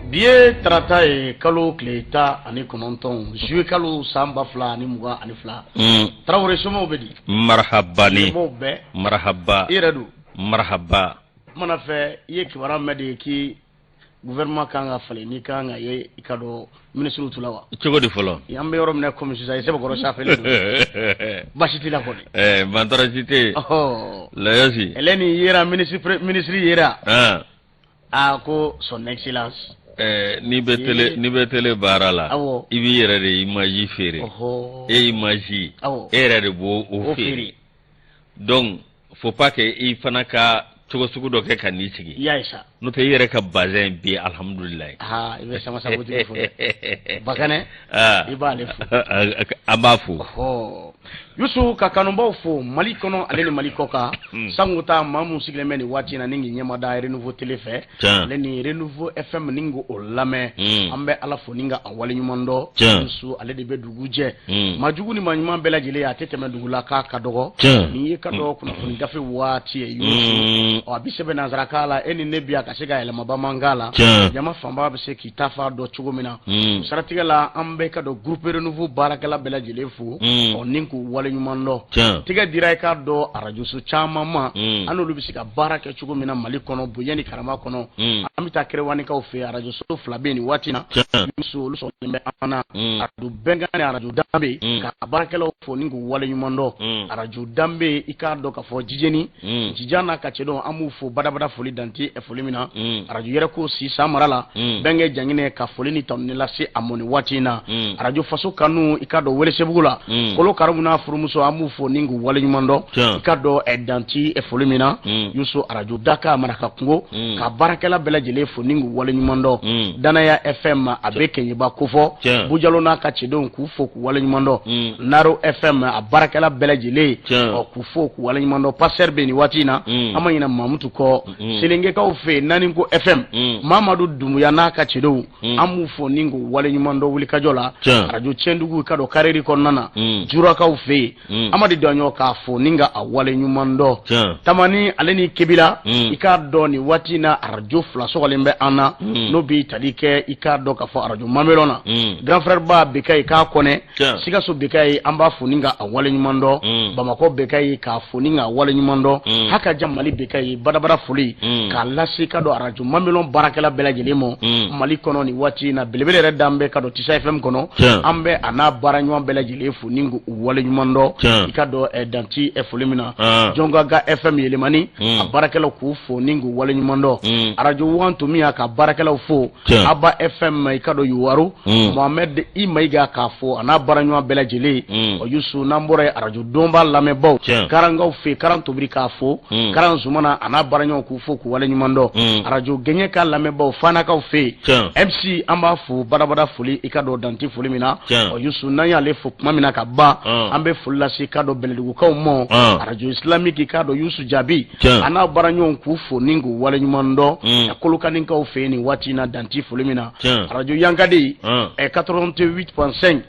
Bi ye tarata ye, kalo tile 19, zuye kalo, san 2022. Tarawele, somɔgɔw bɛ di? Marahaba ni. Somɔgɔw bɛɛ? Marahaba. I yɛrɛ dun? Marahaba. O kumana fɛ, i ye kibaruya mɛn de k'i gouvernement kan ka falen, n'i kan ka ye i ka dɔn minisiriw tu la wa? Cogo di fɔlɔ? An bɛ yɔrɔ min na komi sisan, i sɛbɛkɔrɔ safelen don, baasi t'i la kɔni? Ɛɛ, ban tɔɔrɔ si tɛ yen. Layɔsi. Ele nin yera ministre yera. A ko son excellence. Ɛɛ, n'i bɛ télé baara la, i b'i yɛrɛ de image feere. E image, e yɛrɛ de b'o o feere. Donc faut pas que i fana ka cogo sugu dɔ kɛ ka n'i sigi. I y'a ye sa. N'o tɛ, i yɛrɛ ka bazin bi, alhamdulilayi. Aa, i bɛ sama sabutigi fo dɛ, Bakanɛ. I b'ale fo. An b'a fo. Yusu, ka kanubaw fo Mali kɔnɔ ale ni Mali kɔ kan. Sango ta maa mun sigilen bɛ nin waati in na ni k'i ɲɛmada Renouveau Télé fɛ ale ni Renouveau FM ni k'o lamɛn, an bɛ Ala fo ni ka a waleɲuman dɔn. Yusu, ale de bɛ dugu jɛ. Maa jugu ni maa ɲuman bɛɛ lajɛlen, a tɛ tɛmɛ dugu la k'a ka dɔgɔ. Nin ye ka dɔn kunnafoni gafe waati ye, Yusu. Ɔ, a bɛ sɛbɛn nansarakan la, e ni ne bi a ka se ka yɛlɛma bamanankan la, jama fanba bɛ se k'i ta fa dɔn cogo min na. Siratigɛ la, an bɛ ka dɔn groupe Renouveau baarakɛla bɛɛ lajɛlen fo, ɔ, ni k'u waleɲuman dɔn. Tigɛ dira i k'a dɔn arajoso caman ma, an n'olu bɛ se ka baara kɛ cogo min na Mali kɔnɔ, bonya ni karama kɔnɔ. An bɛ taa Kerewanikaw fɛ, arajoso fila bɛ yen nin waati na. Yusu, olu sɔrɔlen bɛ an na, arajo Bɛnkan ni arajo Danbe, ka baarakɛlaw fo ni k'u waleɲuman dɔn. Arajo Danbe, i k'a dɔn k'a fɔ jijeni jijan n'a ka cɛdenw, an b'u fo badabada, foli dante foli min na. Arajo yɛrɛ ko si san mara la, Bɛnkɛ Janginɛ, ka foli ni tanuni lase a mɔ nin waati in na. Arajo Faso Kanu, i k'a dɔn Welesebugu la, Kolo Karimu n'a furumuso, an b'u fo ni k'u waleɲuman dɔn, i k'a dɔn danti foli min na. Yusu, arajo Daka Maraka Kungo, ka baarakɛla bɛɛ lajɛlen fo ni k'u waleɲuman dɔn. Danaya FM, a bɛ Kɛɲɛba kofɔ, Bujalo n'a ka cɛdenw, k'u fo k'u waleɲuman dɔn. Naro FM, a baarakɛla bɛɛ lajɛlen, ɔ, k'u fo k'u waleɲuman dɔn. Pasteur bɛ nin waati in na, an ma ɲinɛ Mamutu kɔ. Selenkekaw fɛ yen, naani ko FM, Mamadu Dunbuya n'a ka cɛdenw, an b'u fo ni k'u waleɲuman dɔn wulikajɔ la. Arajo Tiɲɛdugu, i ka dɔn Kareri kɔnɔna na, Jurakaw fɛ yen, Amadu Daɲɔ, k'a fo ni ka a waleɲuman dɔn. Tamani ale ni Kebila, i k'a dɔn nin waati in na arajo fila sɔgɔlen bɛ an na, n'o bɛ tali kɛ i k'a dɔn k'a fɔ arajo Mamelɔn na, grand frère ba Beka ye k'a kɔnɛ. Sikaso Beka ye, an b'a fo ni ka a waleɲuman dɔn. Bamakɔ Beka ye, k'a fo ni ka waleɲuman dɔn. Haka ja Mali Beka ye, badabada foli k'a lase ka dɔn arajo Mamelɔn baarakɛla bɛɛ lajɛlen ma Mali kɔnɔ nin waati in na. Belebele yɛrɛ dan bɛ ka dɔn Tisa FM kɔnɔ, an bɛ a n'a baara ɲɔgɔn bɛɛ lajɛlen fo ni k'u waleɲuman dɔn, i ka dɔn danti foli min na. Jɔnkaga FM Yelemani, a baarakɛlaw, k'u fo ni k'u waleɲuman dɔn. Arajo Wagantomiya, ka baarakɛlaw fo. Aba FM, i ka dɔn Yuwaru, Mohamed I Mayiga, k'a fo a n'a baara ɲɔgɔn bɛɛ lajɛlen. O Yusu, n'an bɔra yen, arajo Donba lamɛnbaw, Karangaw fɛ, Karan Tobiri, k'a fo, Karan Zumana a n'a baara ɲɔgɔn, k'u fo k'u waleɲuman dɔn. Arajo Gɛɲɛ ka lamɛnbaw, Fanakaw fɛ yen, MC, an b'a fo badabada foli, i ka dɔn danti foli min na. O Yusu, n'an y'ale fo tuma min na ka ban, an bɛ foli lase i ka dɔn Bɛlɛdugukaw ma, arajo Islamique, i ka dɔn Yusu Jaabi a n'a baara ɲɔgɔn, k'u fo ni k'u waleɲuman dɔn. Kolokanikaw fɛ yen nin waati in na, danti foli min na. Arajo Yankadi 88.5,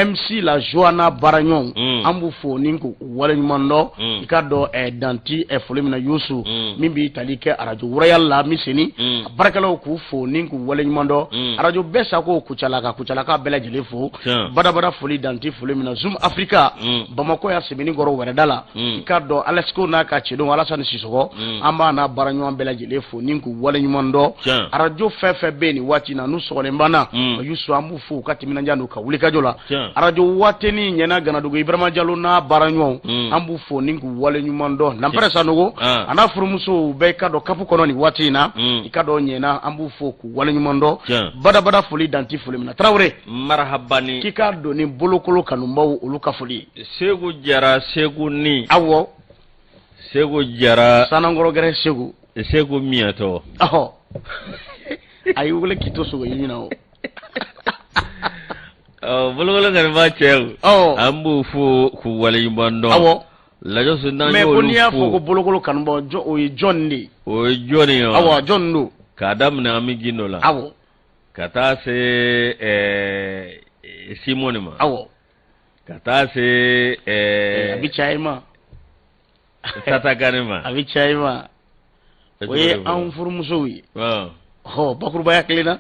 MC La Joie n'a baara ɲɔgɔn, an b'u fo ni k'u waleɲuman dɔn, i ka dɔn danti foli min na. Yusu, min b'i tali kɛ arajo Royal la Miseni, a baarakɛlaw, k'u fo ni k'u waleɲuman dɔn. Arajo bɛɛ sago Kucala, ka Kucalaka bɛɛ lajɛlen fo badabada foli, danti foli min na. Zoom Africa, Bamakɔ ya Sebenikɔrɔ wɛrɛda la, i ka dɔn Alesco n'a ka cɛdenw, Alasani Sisɔgɔ, an b'a n'a baara ɲɔgɔn bɛɛ lajɛlen fo ni k'u waleɲuman dɔn. Arajo fɛn fɛn bɛ yen nin waati in na, n'u sɔgɔlen b'an na, Yusu, an b'u fo u ka timinandiya n'u ka wulikajɔ la. Arajo Waatini ɲɛna, Ganadugu, Ibrahima Jalo n'a baara ɲɔgɔnw, an b'u fo ni k'u waleɲuman dɔn. Nanpɛrɛ Sanogo a n'a furumuso bɛɛ, ka dɔn kapu kɔnɔ nin waati in na, i ka dɔn ɲɛna, an b'u fo k'u waleɲuman dɔn badabada foli, danti foli min na. Tarawele. Marhabani. K'i k'a don ni bolokolo kanubaw olu ka foli ye. Segu Jara, Segu ni. Awɔ. Segu Jara. Sanankɔrɔ gɛrɛ Segu. Segu miyɛtɔ. Ɔhɔ, a y'i wele k'i to sogo ɲini na o. Bolokolo kanuba cɛw. An b'u fo k'u waleɲuman dɔn. Lajɔsu, n'an Mais ko y'olu n'i y'a fɔ ko fo. bolokolo kanubaw, jɔn o ye? Jɔn de ye? O ye jɔnni ye wa? Awɔ, jɔn don? K'a daminɛ Ami Gindo la. Ka taa se Simɔni ma. Ka taa se A bɛ caya i ma. Tata Gane ma. A bɛ caya i ma. O ye anw furumusow ye. Ɔ, bakurubaya kelen na,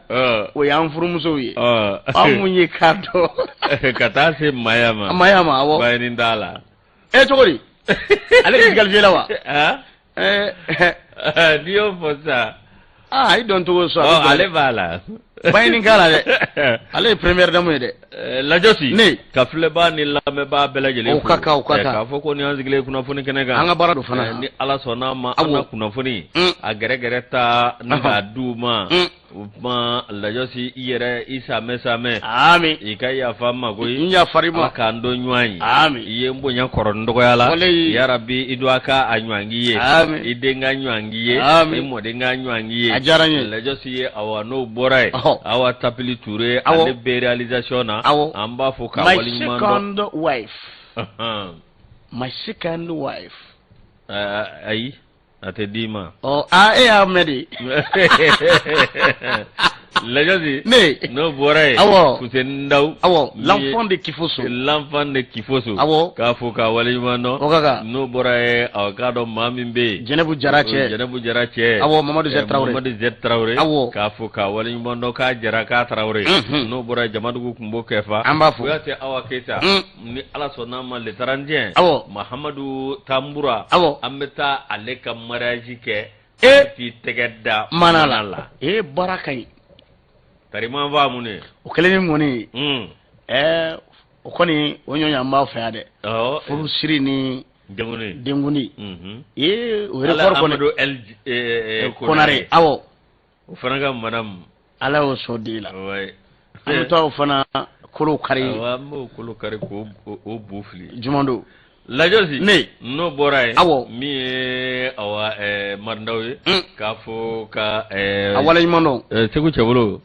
o y'an furumusow ye, aw mun ye k'a dɔn. Ka taa se Maya ma. Maya ma, awɔ. Bayini t'a la. E, cogo di, ale disqualifié la wa? N'i y'o fɔ sisan. Aa, i dɔn cogo sɔn. Ale b'a la. Bayini k'a la dɛ, ale ye première dame ye dɛ. Lajɔsi. Ne. Ka filɛbaa ni lamɛnbaa bɛɛ lajɛlen O ka kan, o ka kan. K'a fɔ ko ni an sigilen kunnafoni kɛnɛ kan. An ka baara don fana. Ni Ala sɔnna a ma, an na kunnafoni a gɛrɛgɛrɛ ta ni k'a d'u ma. O tuma Lajɔsi, i yɛrɛ i samɛ samɛ. Ami. I ka yafa n ma koyi. N yafar'i ma. Ala k'an dɔn ɲɔgɔn ye. Ami. I ye n bonya kɔrɔ n dɔgɔya la. Walayi. Yarabi, i don a ka a ɲɔgɔn k'i ye. Ami. I den ka ɲɔgɔn k'i ye. Ami. I mɔden ka ɲɔgɔn k'i ye. A diyara n ye. Lajɔsi ye, awa, n'o bɔra yen. Awa Tapili Ture. Awɔ. Ale bɛ réalisation na. Awɔ. An b'a fo k'a My waleɲuman dɔn. second wife. My second wife. Ayi, a tɛ d'i ma. Ɔ, aa, e y'a mɛn de. Lajɔsi. Ne. N'o bɔra yen. Awɔ. Fuseni Ndaw. Awɔ. Min ye L'enfant de Kifoso. L'enfant de Kifoso. Awɔ. K'a fo k'a waleɲuman dɔn. O ka kan. N'o bɔra yen, a k'a dɔn maa min bɛ yen. Jɛnɛbu Jara cɛ. Jɛnɛbu Jara cɛ. Awɔ, Mamadu Z Tarawele. Mamadu Z Tarawele. Awɔ. K'a fo k'a waleɲuman dɔn, k'a Jara k'a Tarawele. N'o bɔra yen, Jamadugu kun b'o kɛfa. An b'a fo. Kuyate Awa Keyita. Ni Ala sɔnna a ma, le 31. Awɔ. Mahamadu Tanbura. Awɔ. An bɛ taa ale ka mariage kɛ. E. K'i tɛgɛ da mana la. E, baara ka ɲi. Tarima fa mun ye. O kɛlen ni kɔni. O kɔni, o ɲɔgɔn an b'aw fɛ yan dɛ. Awɔ. Furu siri ni. Denkundi. Denkundi. Ee, o record kɔni. Amadu El Konare. Awɔ. O fana ka madame. Ala y'o sɔn den la. Ouais. An bɛ taa o fana kolo kari. Awɔ, an b'o kolo kari k'o o bu fili. Juma don. Lajɔsi. Ne. N'o bɔra yen. Awɔ. Min ye awa Marindaw ye. K'a fɔ ka. A waleɲuman dɔn. Segu Cɛbolo.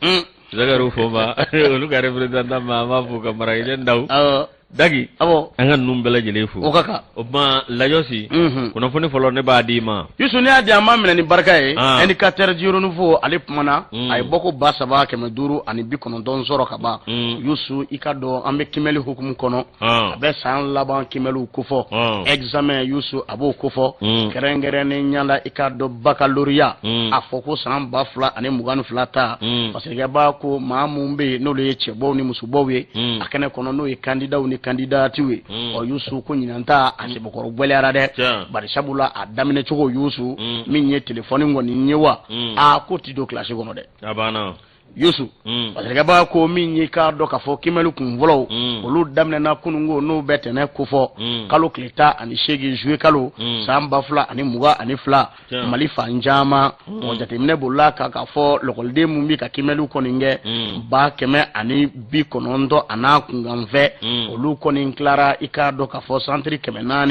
Zakari Fɔnba, olu ka représentant ma, an b'a fo ka Marakɛ Ndaw. Awɔ. Dagi. Awɔ. An ka ninnu bɛɛ lajɛlen fo. O ka kan. O tuma Lajɔsi. Kunnafoni fɔlɔ, ne b'a d'i ma. Yusu, ne y'a di, an b'a minɛ ni barika ye. Indicateur du renouveau, ale kumana. A ye bɔko 3590 sɔrɔ ka ban. Yusu, i ka dɔn an bɛ kimɛli hukumu kɔnɔ. A bɛ san laban kimɛliw kofɔ. Examen, Yusu, a b'o kofɔ. Kɛrɛnkɛrɛnnen la, i ka dɔn baccalauréat. A fɔ ko san 2022 ta. Parce que b'a ko maa mun bɛ yen, n'olu ye cɛbɔw ni musobaw ye. A kɛnɛ kɔnɔ, n'o ye candidatw ni candidatew ye. Ɔ Yusu, ko ɲinan ta a sebekɔrɔ gwɛlɛyara dɛ. Bari sabula a daminɛ cogo, Yusu, min ye telefɔni kɔni ye wa. Aa, ko ti don kilasi kɔnɔ dɛ. A banna. Yusu, parce que b'a ko min ye k'a dɔn k'a fɔ kimɛli kun fɔlɔw, olu daminɛna kununko, n'o bɛ tɛnɛ kofɔ kalo tile 18 juillet kalo san 2022, Mali fan caman. Mɔgɔ jateminɛ bolila kan k'a fɔ lɔkɔliden mun bɛ ka kimɛliw kɔni kɛ, 190 a n'a kunkanfɛ, olu kɔni tilara, i k'a dɔn k'a fɔ santiri 424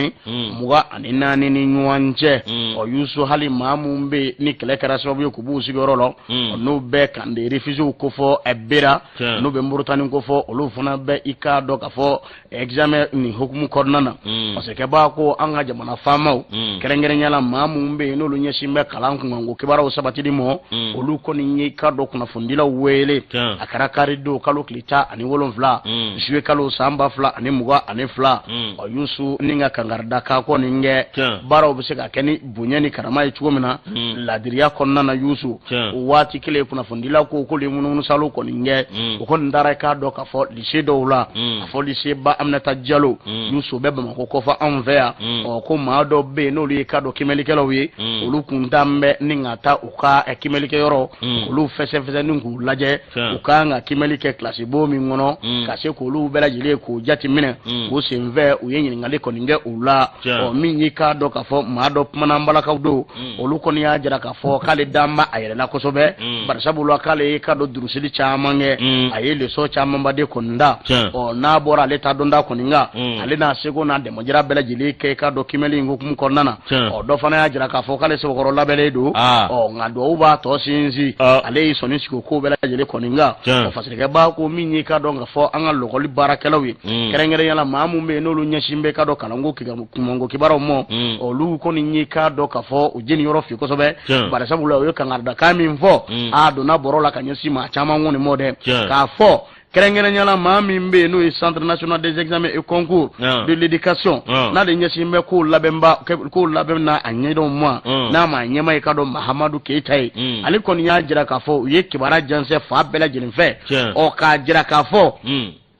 ni ɲɔgɔn cɛ. Ɔ Yusu, hali maa mun bɛ yen ni kɛlɛ kɛra sababu ye k'u b'u sigiyɔrɔ la, n'o bɛ camp de réfugiés kofɔ Bera, n'o bɛ Moritani kofɔ, olu fana bɛ, i k'a dɔn k'a fɔ examen nin hukumu kɔnɔna na. Parce que b'a ko an ka jamana faamaw, kɛrɛnkɛrɛnya la maa minnu bɛ yen n'olu ɲɛsin bɛ kalan kunkanko kibaruyaw sabatili ma, olu kɔni ye k'a dɔn kunnafonidilaw wele. A kɛra kari don kalo tile 17 juillet kalo san 2022. Ɔ Yusu, ni ka kankarida kan kɔni kɛ, baaraw bɛ se ka kɛ ni bonya ni karama ye cogo min na ladiriya kɔnɔna na. Yusu, o waati kelen, kunnafonidilaw ko k'olu ye munumunusalo kɔni kɛ. O kɔni taara, k'a dɔn k'a fɔ lycée dɔw la, a fɔ lycée ba Aminata Jalo, Yusu, bɛ Bamakɔ kɔfɛ anw fɛ yan. Ɔ ko maa dɔw bɛ yen n'olu ye k'a dɔn kimɛlikɛlaw ye, olu kun t'an bɛ ni ka taa u ka kimɛlikɛyɔrɔ, olu fɛsɛfɛsɛ ni k'u lajɛ u kan ka kimɛli kɛ kilasi bon min kɔnɔ, ka se k'olu bɛɛ lajɛlen k'o jateminɛ. O senfɛ, u ye ɲininkali kɔni kɛ u la. Ɔ min y'i k'a dɔn k'a fɔ maa dɔ kumana, an balakaw don, olu kɔni y'a jira k'a fɔ k'ale dan b'a a yɛrɛ la kosɛbɛ, bari sabula k'ale ye k'a dɔn durusili caman kɛ, a ye leçon camanba de kɔni da. Ɔ n'a bɔra ale ta dɔnta kɔni kan, ale n'a seko n'a dɛmɛjira bɛɛ lajɛlen kɛ k'a dɔn kimɛli in hukumu kɔnɔna na. Ɔ dɔ fana y'a jira k'a fɔ k'ale sɛbɛkɔrɔ labɛnnen don. Ɔ nka duwawu b'a tɔ sinsin, ale y'i sɔnni sigi o ko bɛɛ lajɛlen kɔni kan. Ɔ fasirikɛba ko min y'i k'a dɔn k'a fɔ an ka lɔkɔli baarakɛlaw ye, kɛrɛnkɛrɛnya la maa mun bɛ yen n'olu ɲɛsin bɛ k'a dɔn kalanko kunkanko kibaruyaw ma, olu kɔni y'i k'a dɔn k'a fɔ u jeniyɔrɔ fin kosɛbɛ, bari sabula u ye kankaridakan min fɔ, a donna bɔrɔ la ka ɲɛsin maa caman kɔni mɔ dɛ, k'a fɔ Kɛrɛnkɛrɛnnenya la, maa min bɛ yen n'o ye Centre national des examens et concours de l'éducation, n'ale ɲɛsin bɛ kow labɛnba kow labɛn na a ɲɛdɔn ma, n'a ma ɲɛmaa ye k'a dɔn Mahamadu Keyita ye, ale kɔni y'a jira k'a fɔ u ye kibaruya jɛnsɛn fan bɛɛ lajɛlen fɛ. Ɔ, k'a jira k'a fɔ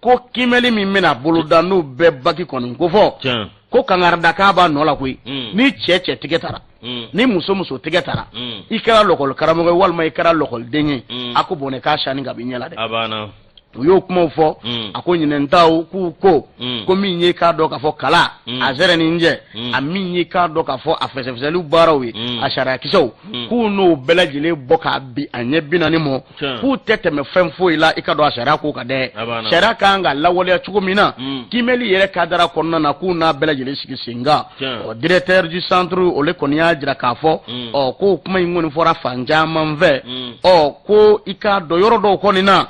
ko kiimɛli min bɛna boloda, n'o bɛ baki kɔni kofɔ, ko kangaridakan b'a nɔ la koyi. Ni cɛ cɛ tigɛ tara, ni muso muso tigɛ tara, i kɛra lɔkɔli karamɔgɔ ye walima i kɛra lɔkɔliden ye, a ko bɔnɛ k'a sani ka b'i ɲɛ la dɛ. U y'o kumaw fɔ. A ko ɲinɛntaw k'u ko ko min ye k'a dɔn k'a fɔ kala a zɛrɛnin jɛ, a min ye k'a dɔn k'a fɔ a fɛsɛfɛsɛliw baaraw ye, a sariyakisɛw, k'u n'o bɛɛ lajɛlen bɔ k'a bin a ɲɛ 40 ma, k'u tɛ tɛmɛ fɛn foyi la i ka dɔn a sariya ko kan dɛ. Sariya kan ka lawaleya cogo min na kiimɛli yɛrɛ kadara kɔnɔna na, k'u n'a bɛɛ lajɛlen sigi sen kan. Ɔ, directeur du centre, ole kɔni y'a jira k'a fɔ, ɔ, ko kuma in kɔni fɔra fan caman fɛ. Ɔ, ko i k'a dɔn yɔrɔ dɔw kɔni na,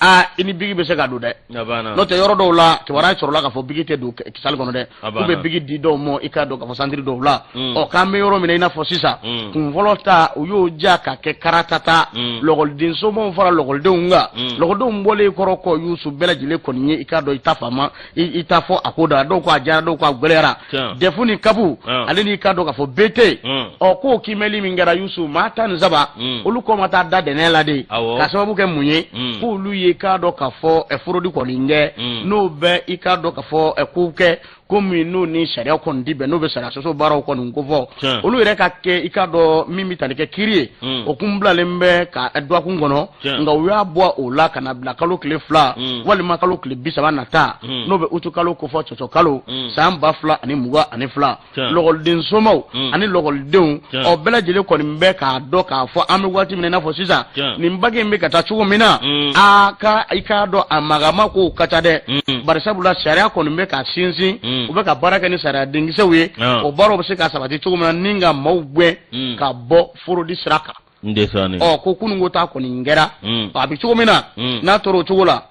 aa, i ni bigi bɛ se ka don dɛ. N'o tɛ, yɔrɔ dɔw la, kibaruya sɔrɔla k'a fɔ bigi tɛ don salle kɔnɔ dɛ, k'u bɛ bigi di dɔw ma i k'a dɔn k'a fɔ centre dɔw la. Ɔ, k'an bɛ yɔrɔ min na i n'a fɔ sisan, kun fɔlɔ ta, u y'o ja ka kɛ karatata, lɔkɔliden somaw fara lɔkɔlidenw kan. Lɔkɔlidenw bɔlen kɔrɔ kɔ, Yusu, bɛɛ lajɛlen kɔni ye i k'a dɔn i ta faama i ta fɔ a ko da, dɔw ko a diyara, dɔw ko a gɛlɛyara. DEF ni CAP, ale n'i k'a dɔn k'a fɔ BT, ɔ, k'o kiimɛli min kɛra, Yusu, maa 13, olu kɔ ma taa da dɛnɛ la de. Ka sababu kɛ mun ye? K'olu ye k'a dɔn k'a fɔ fraude kɔni kɛ, n'o bɛ i k'a dɔn k'a fɔ kow kɛ ko min n'o ni sariya kɔni ti bɛn, n'o bɛ sariya sɔsɔ baaraw kɔni kofɔ. Olu yɛrɛ ka kɛ i k'a dɔn min bɛ tali kɛ kiiri ye, o kun bilalen bɛ ka dɔgɔkun kɔnɔ, nka u y'a bɔ o la ka na bila kalo tile 2 walima kalo tile 30 nata, n'o bɛ utu kalo kofɔ cɔcɔ kalo san 2022. Lɔkɔliden somaw ani lɔkɔlidenw, ɔ, bɛɛ lajɛlen kɔni bɛ k'a dɔn k'a fɔ an bɛ waati min na i n'a fɔ sisan, nin baki in bɛ ka taa cogo min na, a ka i k'a dɔn a magama kow ka ca dɛ. Barisabula sariya kɔni bɛ ka sinsin, u bɛ ka baara kɛ ni sariya denkisɛw ye. O baaraw bɛ se ka sabati cogo min na ni ka maaw gɛn ka bɔ fraude sira kan. Ɔ, ko kununko ta kɔni kɛra, a bɛ cogo min na, n'a tora o cogo la,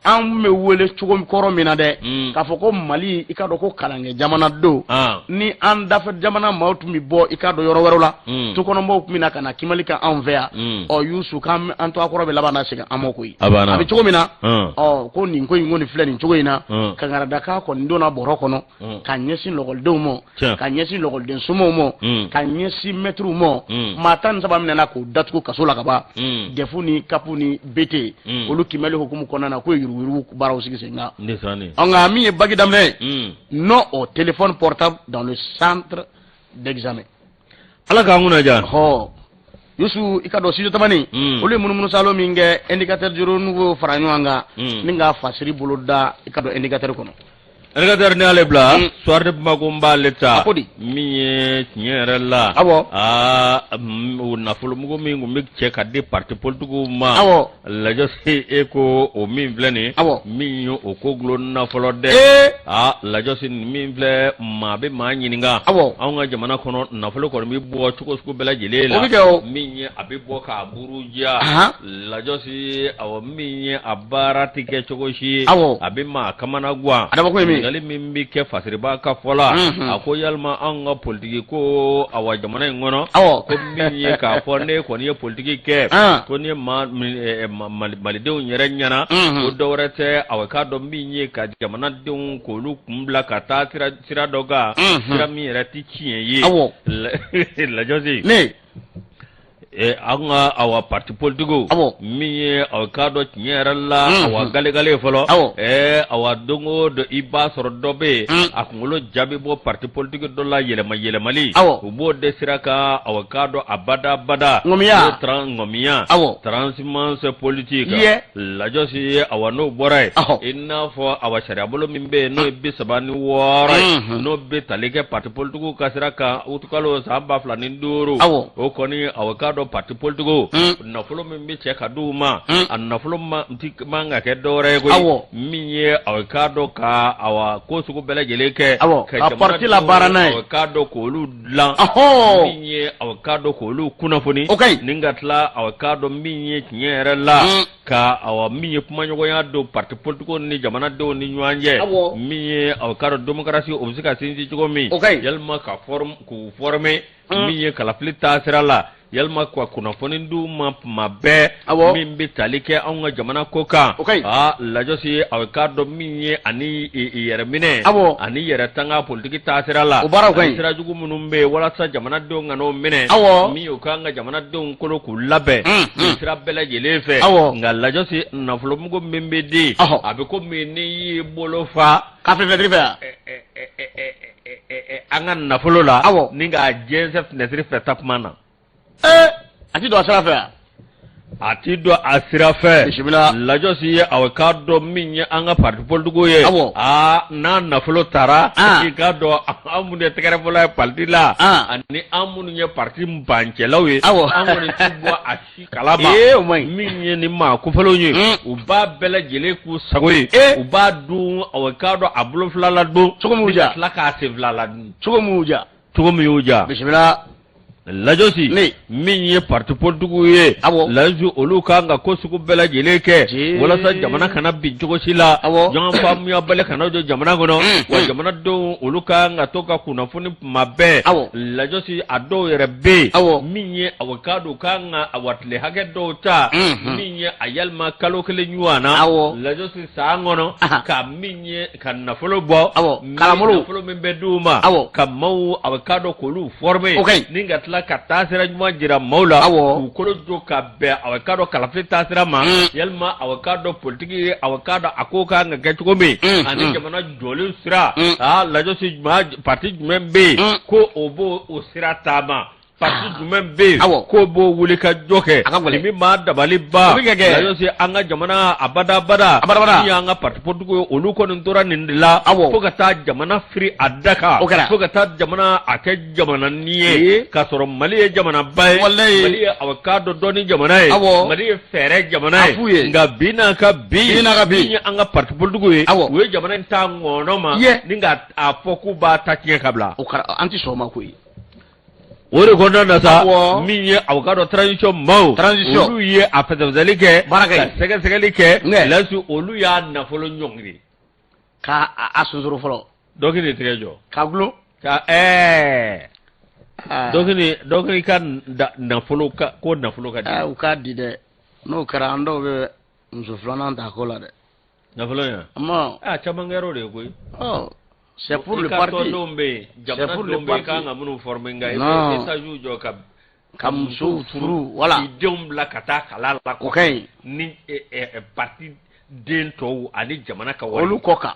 an bɛ wele cogo kɔrɔ min na dɛ, k'a fɔ ko Mali, i k'a dɔn ko kalankɛ jamana don, ni an dafɛ jamana maaw tun bɛ bɔ i k'a dɔn yɔrɔ wɛrɛw la, tukɔnɔmɔgɔw tun bɛ na ka na kiimɛli kɛ anw fɛ yan. Ɔ, Yusu, k'an an to a kɔrɔ bɛ laban na segin an ma koyi. A bɛ cogo min na, ɔ, ko nin ko in kɔni filɛ nin cogo in na, kankaridakan kɔni donna bɔrɔ kɔnɔ ka ɲɛsin lɔkɔlidenw ma, ka ɲɛsin lɔkɔliden somaw ma, ka ɲɛsin mɛtiriw ma. Maa 13 minɛna k'u datugu kaso la ka ban, DEF ni CAP ni BT, olu kiimɛli hukumu kɔnɔna na, k'u ye yuruguyurugu baaraw sigi sen kan. Nka min ye baki daminɛ ye, non au téléphone portable dans le centre d'examen. Ala k'an kunna diya. Hɔ, Yusu, i ka dɔn studio Tamani, olu ye munumunu salo min kɛ, indicateur du renouveau fara ɲɔgɔn kan ni ka fasiri bolo da i ka dɔn indicateur kɔnɔ. Indicateur ni ale bila Soir de Bamako n b'ale ta. A ko di? Min ye tiɲɛ yɛrɛ la, aa, o nafolomugu min tun bɛ cɛ ka di parti politigiw ma, lajɛ e ko o min filɛ nin, min ye o ko gulon na fɔlɔ dɛ. Aa, lajɔsi, nin min filɛ, maa bɛ maa ɲininka. Anw ka jamana kɔnɔ, nafolo kɔni bɛ bɔ cogo sugu bɛɛ lajɛlen la. O bɛ kɛ o. Min ye a bɛ bɔ k'a buruja. Lajɔsi, awɔ, min ye a baara tɛ kɛ cogo si ye, a bɛ maa kamana gan. A dabɔkun ye min ye. Ɲininkali min bɛ kɛ Fasiriba ka fɔ la, a ko yalima anw ka politiki ko, awa, jamana in kɔnɔ, ko min ye k'a fɔ ne kɔni ye politiki kɛ, ko ni ye maa malidenw yɛrɛ ɲɛna, ko dɔwɛrɛ tɛ, awa, k'a dɔn min ye ka jamanadenw k'olu kun bila ka taa sira dɔ kan, sira min yɛrɛ tɛ tiɲɛ ye. Lajɔsi. Ne. An ka, awa, parti politigiw, min ye aw k'a dɔn tiɲɛ yɛrɛ la, awa, galegale fɔlɔ, awa, don o don i b'a sɔrɔ dɔ bɛ yen, a kunkolo jaabi bɔ parti politique dɔ la, yɛlɛma yɛlɛmali, u b'o de sira kan, awa, k'a dɔn abada abada ŋɔmiya ŋɔmiya transhumance politique. Lajɔsi, awa, n'o bɔra yen, i n'a fɔ, awa, sariyabolo min bɛ yen n'o ye 36 ye, n'o bɛ tali kɛ parti politigiw ka sira kan, utukalo san 2005, o kɔni, awa, k'a dɔn parti politigiw, nafolo min bɛ cɛ ka di u ma, a nafolo man ka kɛ dɔwɛrɛ ye koyi, min ye, awa, k'a dɔn ka, awa, ko sugu bɛɛ lajɛlen kɛ ka parti labaara n'a ye, awa, k'a dɔn k'olu dilan, min ye, awa, k'a dɔn k'olu kunnafoni, o ka ɲi, ni ka tila, awa, k'a dɔn min ye tiɲɛ yɛrɛ la, ka, awa, min ye kumaɲɔgɔnya don parti politigiw ni jamanadenw ni ɲɔgɔn cɛ, min ye, awa, k'a dɔn démocratie o bɛ se ka sinsin cogo min, yalima ka k'u former, min ye kalafili taasira la. Yalima ka kunnafoni d'u ma tuma bɛɛ min bɛ tali kɛ anw ka jamana ko kan. Aa Lajɔsi, a k'a dɔn min ye ani yɛrɛminɛ ani yɛrɛ tanga politiki taasira la, sira jugu minnu bɛ yen walasa jamanadenw kana o minɛ, min ye u k'an ka jamanadenw kolo k'u labɛn sira bɛɛ lajɛlen fɛ. Nka Lajɔsi, nafolomugu min bɛ di, a bɛ komi n'i y'i bolo fa ka fenêtre fɛ an ka nafolo la ni k'a jɛnsɛn fenêtre fɛ takuma na. A ti don a sira fɛ wa? A ti don a sira fɛ. Bisimila. Lajɔsi ye a k'a dɔn min ye an ka parti politikiw ye. Aa, n'a nafolo taara, i k'a dɔn an minnu ye tɛgɛrɛfɔla ye parti la, ani an minnu ye parti bancɛlaw ye, an kɔni ti bɔ a si kalama. Ee, o man ɲi. Min ye ni maa kofɔlenw ye, u b'a bɛɛ lajɛlen k'u sago ye. U b'a dun, a k'a dɔn a bolo fila la dun. Cogo min y'u diya. Ka tila k'a sen fila la dun. Cogo min y'u diya. Cogo min y'u diya. Bisimila. Lajɔsi, min ye parti politikiw ye, Lajɔsi, olu kan ka ko sugu bɛɛ lajɛlen kɛ walasa jamana kana bin cogo si la, ɲɔgɔn faamuyabali kana jɔ jamana kɔnɔ, wa jamanadenw olu kan ka to ka kunnafoni tuma bɛɛ. Lajɔsi, a dɔw yɛrɛ bɛ yen, min ye a k'a dɔn kan ka awa tile hakɛ dɔw ta, min ye a yalima kalo kelen ɲɔgɔn na, Lajɔsi, san kɔnɔ, ka min ye ka nafolo bɔ, kalanbolo, nafolo min bɛ d'u ma, ka maaw a k'a dɔn k'olu former, ni ka tila ka taasira ɲuman jira maaw la, k'u kolo jɔ ka bɛn a k'a dɔn kalafili taasira ma, yalima a k'a dɔn politiki a k'a dɔn a ko kan ka kɛ cogo min, ani jamana jɔli sira. Aa Lajɔsi, parti jumɛn bɛ yen ko o b'o o sira taama? Parti jumɛn bɛ yen k'o b'o wuli ka jɔ kɛ? A ka gɛlɛn. Min b'a dabali ban, O bɛ kɛ kɛ. Lajɔsi, an ka jamana abadabada, Abadabada. min y'an ka parti politique ye, olu kɔni tora nin de la fo ka taa jamana firi a da kan, O kɛra. fo ka taa jamana a kɛ jamana ni ye, k'a sɔrɔ Mali ye jamanaba ye. Walayi. Mali ye a k'a dɔn dɔnni jamana ye. Mali ye fɛɛrɛ jamana A f'u ye. Nka bi n'a ka bi, Bi n'a ka bi. min ye an ka parti politique ye, u ye jamana in ta ŋɔnɔ ma ni ka a fɔ k'u b'a ta tiɲɛ ka bila. O kɛra, an tɛ sɔn o ma koyi. O de kɔnɔna na sa, min ye aw k'a dɔn transition maaw, Transition. olu ye a fɛsɛfɛsɛli kɛ, Baara kɛ. ka sɛgɛsɛgɛli kɛ. Nge. Lasi, olu y'a nafolo ɲɔngiri. Ka a sonsoro fɔlɔ. Dɔ k'i tigɛ jɔ. Ka gulon. Ka dɔ k'i ka nafolo ka ko nafolo ka di. U k'a di dɛ, n'o kɛra an dɔw bɛ muso filanan ta ko la dɛ. Nafolo in wa? Ma. A caman kɛra o de ye koyi. Ɔ, c'est pour le parti. I ka tɔndenw bɛ yen, jamanadenw bɛ yen, kan ka minnu former, nka i bɛ étage jɔ ka ka musow furu, voilà. K'i denw bila ka taa kalan la. O ka ɲi. Ni parti den tɔw ani jamana ka wari. Olu kɔ kan.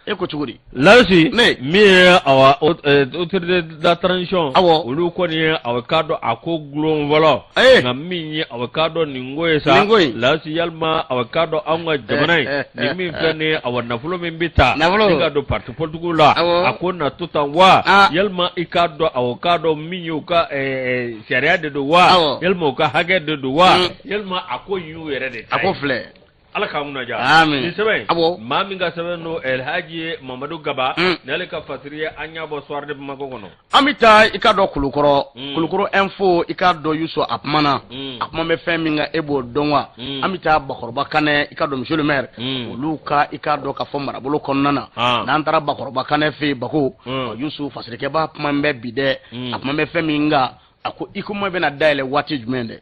E ko cogo di? Lasi, Ne. min ye awa autorité de la transition, olu kɔni ye awa k'a dɔn a ko gulon fɔlɔ. Nka min ye awa k'a dɔn nin ko ye sa, Nin ko in. Lasi, yalima awa k'a dɔn anw ka jamana in, nin min filɛ nin ye, awa nafolo min bɛ ta Nafolo. ni ka don parti politique la, a ko na to tan wa? Yalima i k'a dɔn awa k'a dɔn min ye u ka sariya de don wa? Yalima u ka hakɛ de don wa? Yalima a ko in y'u yɛrɛ de ta A ye? ko filɛ. Ala k'an kunna diya. Amin. Nin sɛbɛn in, maa min ka sɛbɛn don, Elhaji Mamadu Gaba, n'ale ka fasiri ye, an y'a bɔ Soir de Bamako kɔnɔ. An bɛ taa i k'a dɔn Kulukɔrɔ, Kulukɔrɔ info, i k'a dɔn Yusu, a kumana, a kuma bɛ fɛn min kan, e b'o dɔn wa? An bɛ taa Bakɔrɔba Kanɛ, i k'a dɔn monsieur le maire, olu ka i k'a dɔn ka fɔ marabolo kɔnɔna na. N'an taara Bakɔrɔba Kanɛ fɛ yen Bako, Yusu, fasirikɛba kuma bɛ bi dɛ, a kuma bɛ fɛn min kan, a ko Huicoma bɛna dayɛlɛ waati jumɛn dɛ?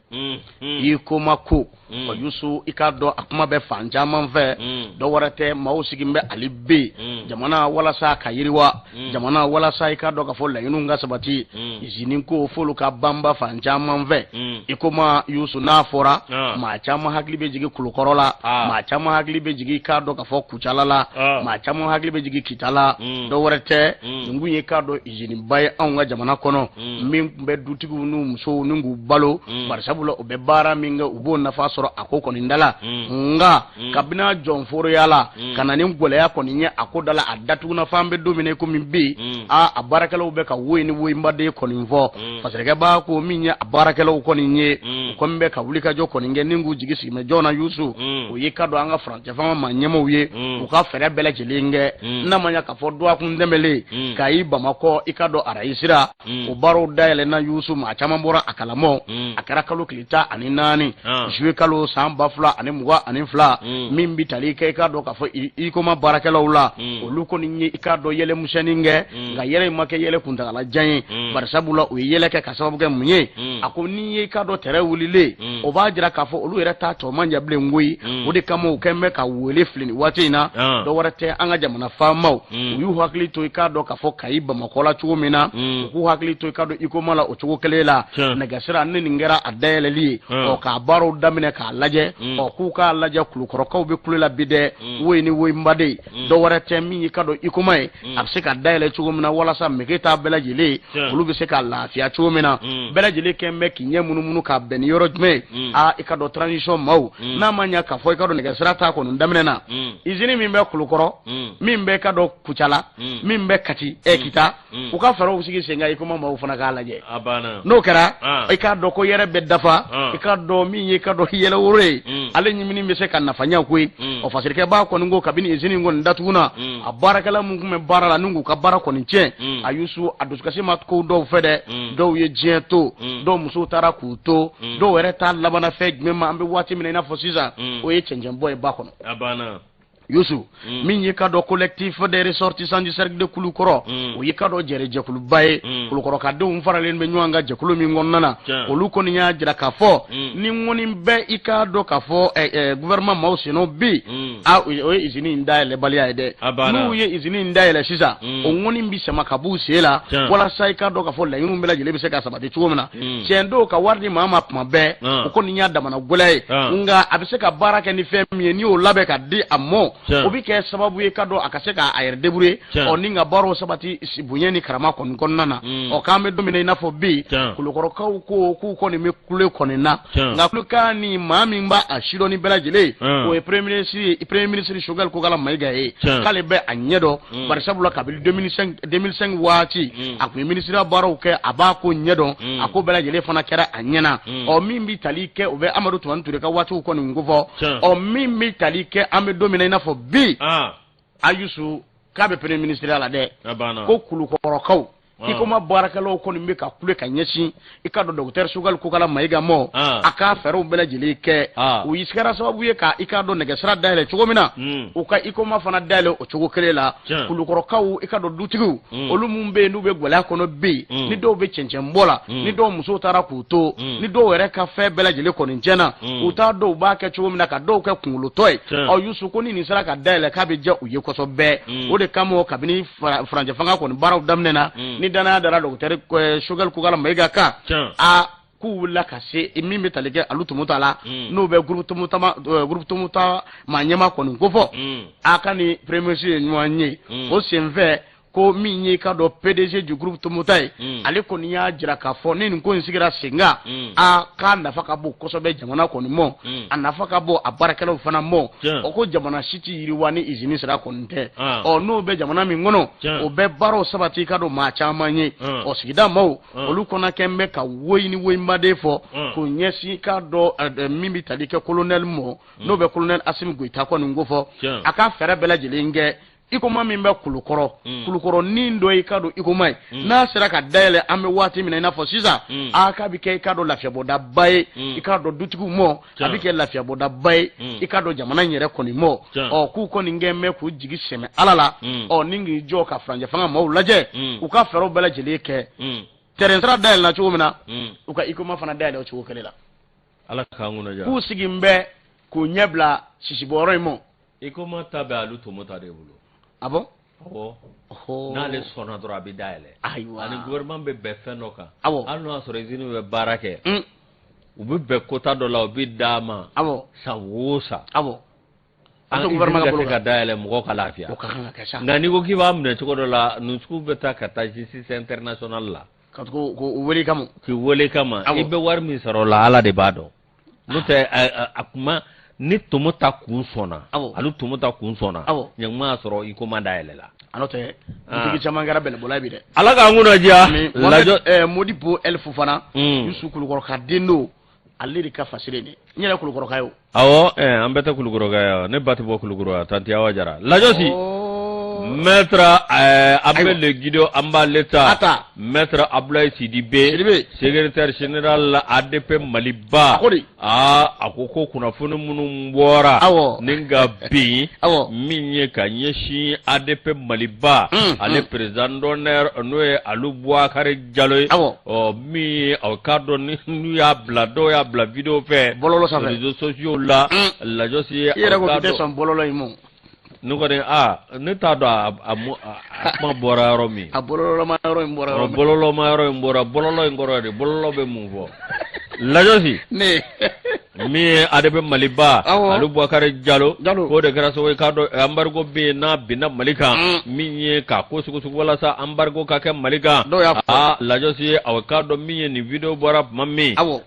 Huicoma ko, ɔ Yusu, i k'a dɔn a kuma bɛ fan caman fɛ, dɔ wɛrɛ tɛ, maaw sigilen bɛ ale bɛ yen jamana walasa ka yiriwa, jamana walasa i k'a dɔn k'a fɔ laɲiniw ka sabati, izini ko f'olu ka banba fan caman fɛ. Huicoma Yusu, n'a fɔra, maa caman hakili bɛ jigin Kulukɔrɔ la, maa caman hakili bɛ jigin i k'a dɔn k'a fɔ Kucala la, maa caman hakili bɛ jigin Kita la. Dɔ wɛrɛ tɛ, nin kun ye k'a dɔn iziniba ye anw ka jamana kɔnɔ, min tun bɛ dutigiw n'u musow ni k'u balo, barisabula u bɛ baara min kɛ, u b'o nafa sɔrɔ a ko kɔni da la. Nka kabini a jɔnforoya la ka na ni gɛlɛya kɔni ye a ko da la, a datuguna f'an bɛ don min na i komi bi, a baarakɛlaw bɛ ka woyi ni woyinbaden kɔni fɔ. Fasirikɛba ko min ye a baarakɛlaw kɔni ye, u kɔni bɛ ka wulikajɔ kɔni kɛ ni k'u jigi sigi mɛ jɔn na Yusu, o ye ka dɔn an ka furancɛfanga maa ɲɛmaaw ye, u ka fɛɛrɛ bɛɛ lajɛlen kɛ, n'a ma ɲɛ k'a fɔ dɔgɔkun tɛmɛlen Kayi Bamakɔ, i ka dɔn arayi sira, o baaraw dayɛlɛnna Yusu. maa caman bɔra a kalamɔ. A kɛra kalo tile 14, juillet kalo san 2022, min bɛ tali kɛ i k'a dɔn k'a fɔ Huicoma baarakɛlaw la, olu kɔni ye i k'a dɔn yɛlɛ misɛnnin kɛ, nka yɛlɛ in ma kɛ yɛlɛ kuntagalajan ye. Barisabu la, u ye yɛlɛ kɛ ka sababu kɛ mun ye? A ko n'i ye i k'a dɔn tɛrɛn wulilen, o b'a jira k'a fɔ olu yɛrɛ ta tɔ man jan bilen koyi. O de kama u kɛn bɛ ka wele fili nin waati in na. Dɔ wɛrɛ tɛ, an ka jamana faamaw, u y'u hakili to i k'a dɔn k'a fɔ Kayi Bamakɔ la cogo min na, u k'u hakili to i k'a dɔn Huicoma la o cogo kelen la. Nɛgɛsira ni nin kɛra a dayɛlɛli ye, ɔ k'a baaraw daminɛ k'a lajɛ, ɔ k'u k'a lajɛ. Kulukɔrɔkaw bɛ kule la bi dɛ, woyi ni woyi n baden. Dɔ wɛrɛ tɛ, min y'i k'a dɔn Huicoma ye, a bɛ se ka dayɛlɛ cogo min na walasa meke ta bɛɛ lajɛlen, olu bɛ se ka lafiya cogo min na. Bɛɛ lajɛlen kɛn bɛ k'i ɲɛ munumunu ka bɛn ni yɔrɔ jumɛn ye? Aa, i k'a dɔn transition maaw, n'a ma ɲɛ k'a fɔ i k'a dɔn nɛgɛsira ta kɔni daminɛ na, izini min bɛ Kulukɔrɔ, min bɛ i k'a dɔn Kucala, min bɛ Kati, Kita, u ka fɛɛrɛw sigi sen kan Huicoma maaw fana k'a lajɛ. N'o kɛra, i k'a dɔn ko yɛrɛ bɛ dafa. I k'a dɔn min ye i k'a dɔn yɛlɛworo ye, ale ɲimini bɛ se ka nafa ɲɛ koyi. Ɔ fasirikɛbaa kɔni ko kabini izini kɔni datuguna, a baarakɛla min tun bɛ baara la ni k'u ka baara kɔni tiɲɛ, a Yusu, a dusukasi ma ko dɔw fɛ dɛ. Dɔw ye diɲɛ to, dɔw musow taara k'u to, dɔw yɛrɛ ta labanna fɛn jumɛn ma? An bɛ waati min na i n'a fɔ sisan, o ye cɛncɛnbɔ ye ba kɔnɔ. Yusu, min y'i k'a dɔn collectif des ressortissants du cercle de Kulukɔrɔ, o y'i k'a dɔn jɛrɛjɛkuluba ye, kulukɔrɔkadenw faralen bɛ ɲɔgɔn kan jɛkulu min kɔnɔna na, olu kɔni y'a jira k'a fɔ ni ŋɔni bɛ i k'a dɔn k'a fɔ gouvernement maaw sennɔ bi, a o ye izini in dayɛlɛbaliya ye dɛ. N'u ye izini in dayɛlɛ sisan, o ŋɔni bɛ sama ka b'u sen la, walasa i k'a dɔn k'a fɔ laɲiniw bɛɛ lajɛlen bɛ se ka sabati cogo min na. Tiɲɛ don, ka wari di maa ma tuma bɛɛ, o kɔni y'a damana gɛlɛya ye, nka a bɛ se ka baara kɛ ni fɛn min ye, n'i y'o labɛn ka di a mɔ, o bɛ kɛ sababu ye ka dɔn a ka se k'a yɛrɛ débrouiller, ɔ ni ka baaraw sabati bonya ni karama kɔni kɔnɔna na. Ɔ k'an bɛ don min na i n'a fɔ bi, kulukɔrɔkaw ko k'u kɔni bɛ kule kɔni na, nka kulekan ni maa min b'a a sidɔn ni bɛɛ lajɛlen ye, o ye premier ministre ye, premier ministre Choguel Kokalla Maïga ye, k'ale bɛ a ɲɛ dɔn, barisabula kabini 2005 waati, a tun ye minisiriya baaraw kɛ, a b'a ko ɲɛ dɔn, a ko bɛɛ lajɛlen fana kɛra a ɲɛna. Ɔ min bɛ tali kɛ, o bɛ Amadu Tumani Ture ka waatiw kɔni kofɔ. Ɔ min bɛ tali kɛ, an bɛ don min na i n'a fɔ bi, Ayusu, k'a bɛ premier ministre la dɛ, ko kulukɔrɔkaw, Huicoma baarakɛlaw kɔni bɛ ka kule ka ɲɛsin i k'a dɔn docteur Choguel Kokalla Maïga mɔ, a k'a fɛɛrɛw bɛɛ lajɛlen kɛ. O kɛra sababu ye ka i k'a dɔn nɛgɛsira dayɛlɛ cogo min na, u ka Huicoma fana dayɛlɛ o cogo kelen la. Kulukɔrɔkaw, i k'a dɔn dutigiw, olu minnu bɛ yen n'u bɛ gɛlɛya kɔnɔ bi, ni dɔw bɛ cɛncɛnbɔ la, ni dɔw musow taara k'u to, ni dɔw yɛrɛ ka fɛn bɛɛ lajɛlen kɔni tiɲɛna, u t'a dɔn u b'a kɛ cogo min na ka dɔw kɛ kunkolotɔ ye. Ɔ Yusu ko ni nin sera ka dayɛlɛ, k'a bɛ diya u ye kosɛbɛ. O de kama, kabini furancɛ fanga kɔni baaraw daminɛna, ni danaya dara docteur Choguel Kokalla Maïga kan, a k'u wulila ka se min bɛ tali kɛ Alu Tomuta la, n'o bɛ groupe Tomuta, groupe Tomuta maa ɲɛmaa kɔni kofɔ, a ka ni premier ministre ye ɲɔgɔn ye. O senfɛ, ko min ye k'a dɔn PDG du groupe Tomuta ye, ale kɔni y'a jira k'a fɔ ni nin ko in sigira sen kan, a k'a nafa ka bon kosɛbɛ jamana kɔni mɔ, a nafa ka bon a baarakɛlaw fana mɔ. O ko jamana si tɛ yiriwa ni izini sira kɔni tɛ. Ɔ n'o bɛ jamana min kɔnɔ, o bɛ baaraw sabati ka don maa caman ye. Ɔ sigida maaw, olu kɔnɔ kɛn bɛ ka woyi ni woyinbaden fɔ k'o ɲɛsin k'a dɔn min bɛ tali kɛ colonel mɔ, n'o bɛ colonel Assimi Goïta kɔni kofɔ, a ka fɛɛrɛ bɛɛ lajɛlen kɛ Huicoma min bɛ Kulukɔrɔ, Kulukɔrɔ ni dɔ i k'a dɔn Huicoma ye, n'a sera ka dayɛlɛ, an bɛ waati min na i n'a fɔ sisan, a k'a bɛ kɛ i k'a dɔn lafiyabɔdaba ye i k'a dɔn dutigiw mɔ, a bɛ kɛ lafiyabɔdaba ye i k'a dɔn jamana in yɛrɛ kɔni mɔ. Ɔ k'u kɔni kɛn bɛ k'u jigi sɛmɛ Ala la, ɔ ni k'i jɔ ka furancɛ fanga maaw lajɛ, u ka fɛɛrɛw bɛɛ lajɛlen kɛ. Tɛrɛn sira dayɛlɛla cogo min na, u ka Huicoma fana dayɛlɛ o cogo kelen la. Ala k'an kunna diya. K'u sigi bɛ k'u ɲɛ bila sisibɔyɔrɔ in mɔ. Huicoma ta bɛ Alu Tomuta de bolo. Ah bon? Awɔ. N'ale sɔnna dɔrɔn, a bɛ dayɛlɛ. Ayiwa. Ani gouvernement bɛ bɛn fɛn dɔ kan. Awɔ. Hali n'o y'a sɔrɔ usine bɛ baara kɛ. U bɛ bɛn quota dɔ la, u bɛ d'a ma. Awɔ. San o san. Awɔ. An to gouvernement ka bolo kan. Ka dayɛlɛ, mɔgɔw ka lafiya. O ka kan ka kɛ sa. Nka n'i ko k'i b'a minɛ cogo dɔ la, ninnu sugu bɛ taa ka taa justice internationale la. Ka tugu k'u wele kama. K'i wele kama. I bɛ wari min sɔrɔ o la, Ala de b'a dɔn. N'o tɛ, a kuma ni Tomuta kun sɔnna, Alu Tomuta kun sɔnna, ɲɛkuma y'a sɔrɔ Huicoma dayɛlɛ la. A n'o tɛ, dutigi caman kɛra bɛlɛbɔla ye bi dɛ. Ala k'an kunna diya. Lajɔ Modibo El Fofana, Yusu, Kulukɔrɔka den don, ale de ka fasiri nin n yɛrɛ Kulukɔrɔka ye o. Awɔ, an bɛɛ tɛ Kulukɔrɔka ye, ne ba tɛ bɔ Kulukɔrɔ, tanti Awa Jara. Lajɔsi. Maître an bɛ le guido an b'ale ta maître Abdoulaye Sidibe secrétaire général ADP Maliba aa a ko ko kunnafoni minnu bɔra ni ka bin min ye ka ɲɛsin ADP Maliba ale président d'honneur n'o ye Alu Bubakari Jalo ye ɔ min ye aw k'a dɔn n'u y'a bila dɔw y'a bila vidéo fɛ bɔlɔlɔ sanfɛ réseaux sociaux la Lajɔsi i yɛrɛ ko k'i tɛ sɔn bɔlɔlɔ in ma. Ne kɔni aa ne t'a dɔn a kuma bɔra yɔrɔ min. A bɔlɔlɔma yɔrɔ in bɔra yɔrɔ min. Bɔlɔlɔma yɔrɔ in bɔra bɔlɔlɔ in kɔrɔ de bɔlɔlɔ bɛ mun fɔ. Lajɔsi. Ne. Min ye ADP Maliba. Awɔ. Alu Bubakari Jalo. Jalo. K'o de kɛra sababu ye k'a dɔn embargo bɛ yen n'a binna Mali kan. Min ye k'a ko sugusugu walasa embargo ka kɛ Mali kan. Dɔw y'a fɔ. Aa Lajɔsi aw k'a dɔn min ye nin vidéo bɔra tuma min. Awɔ.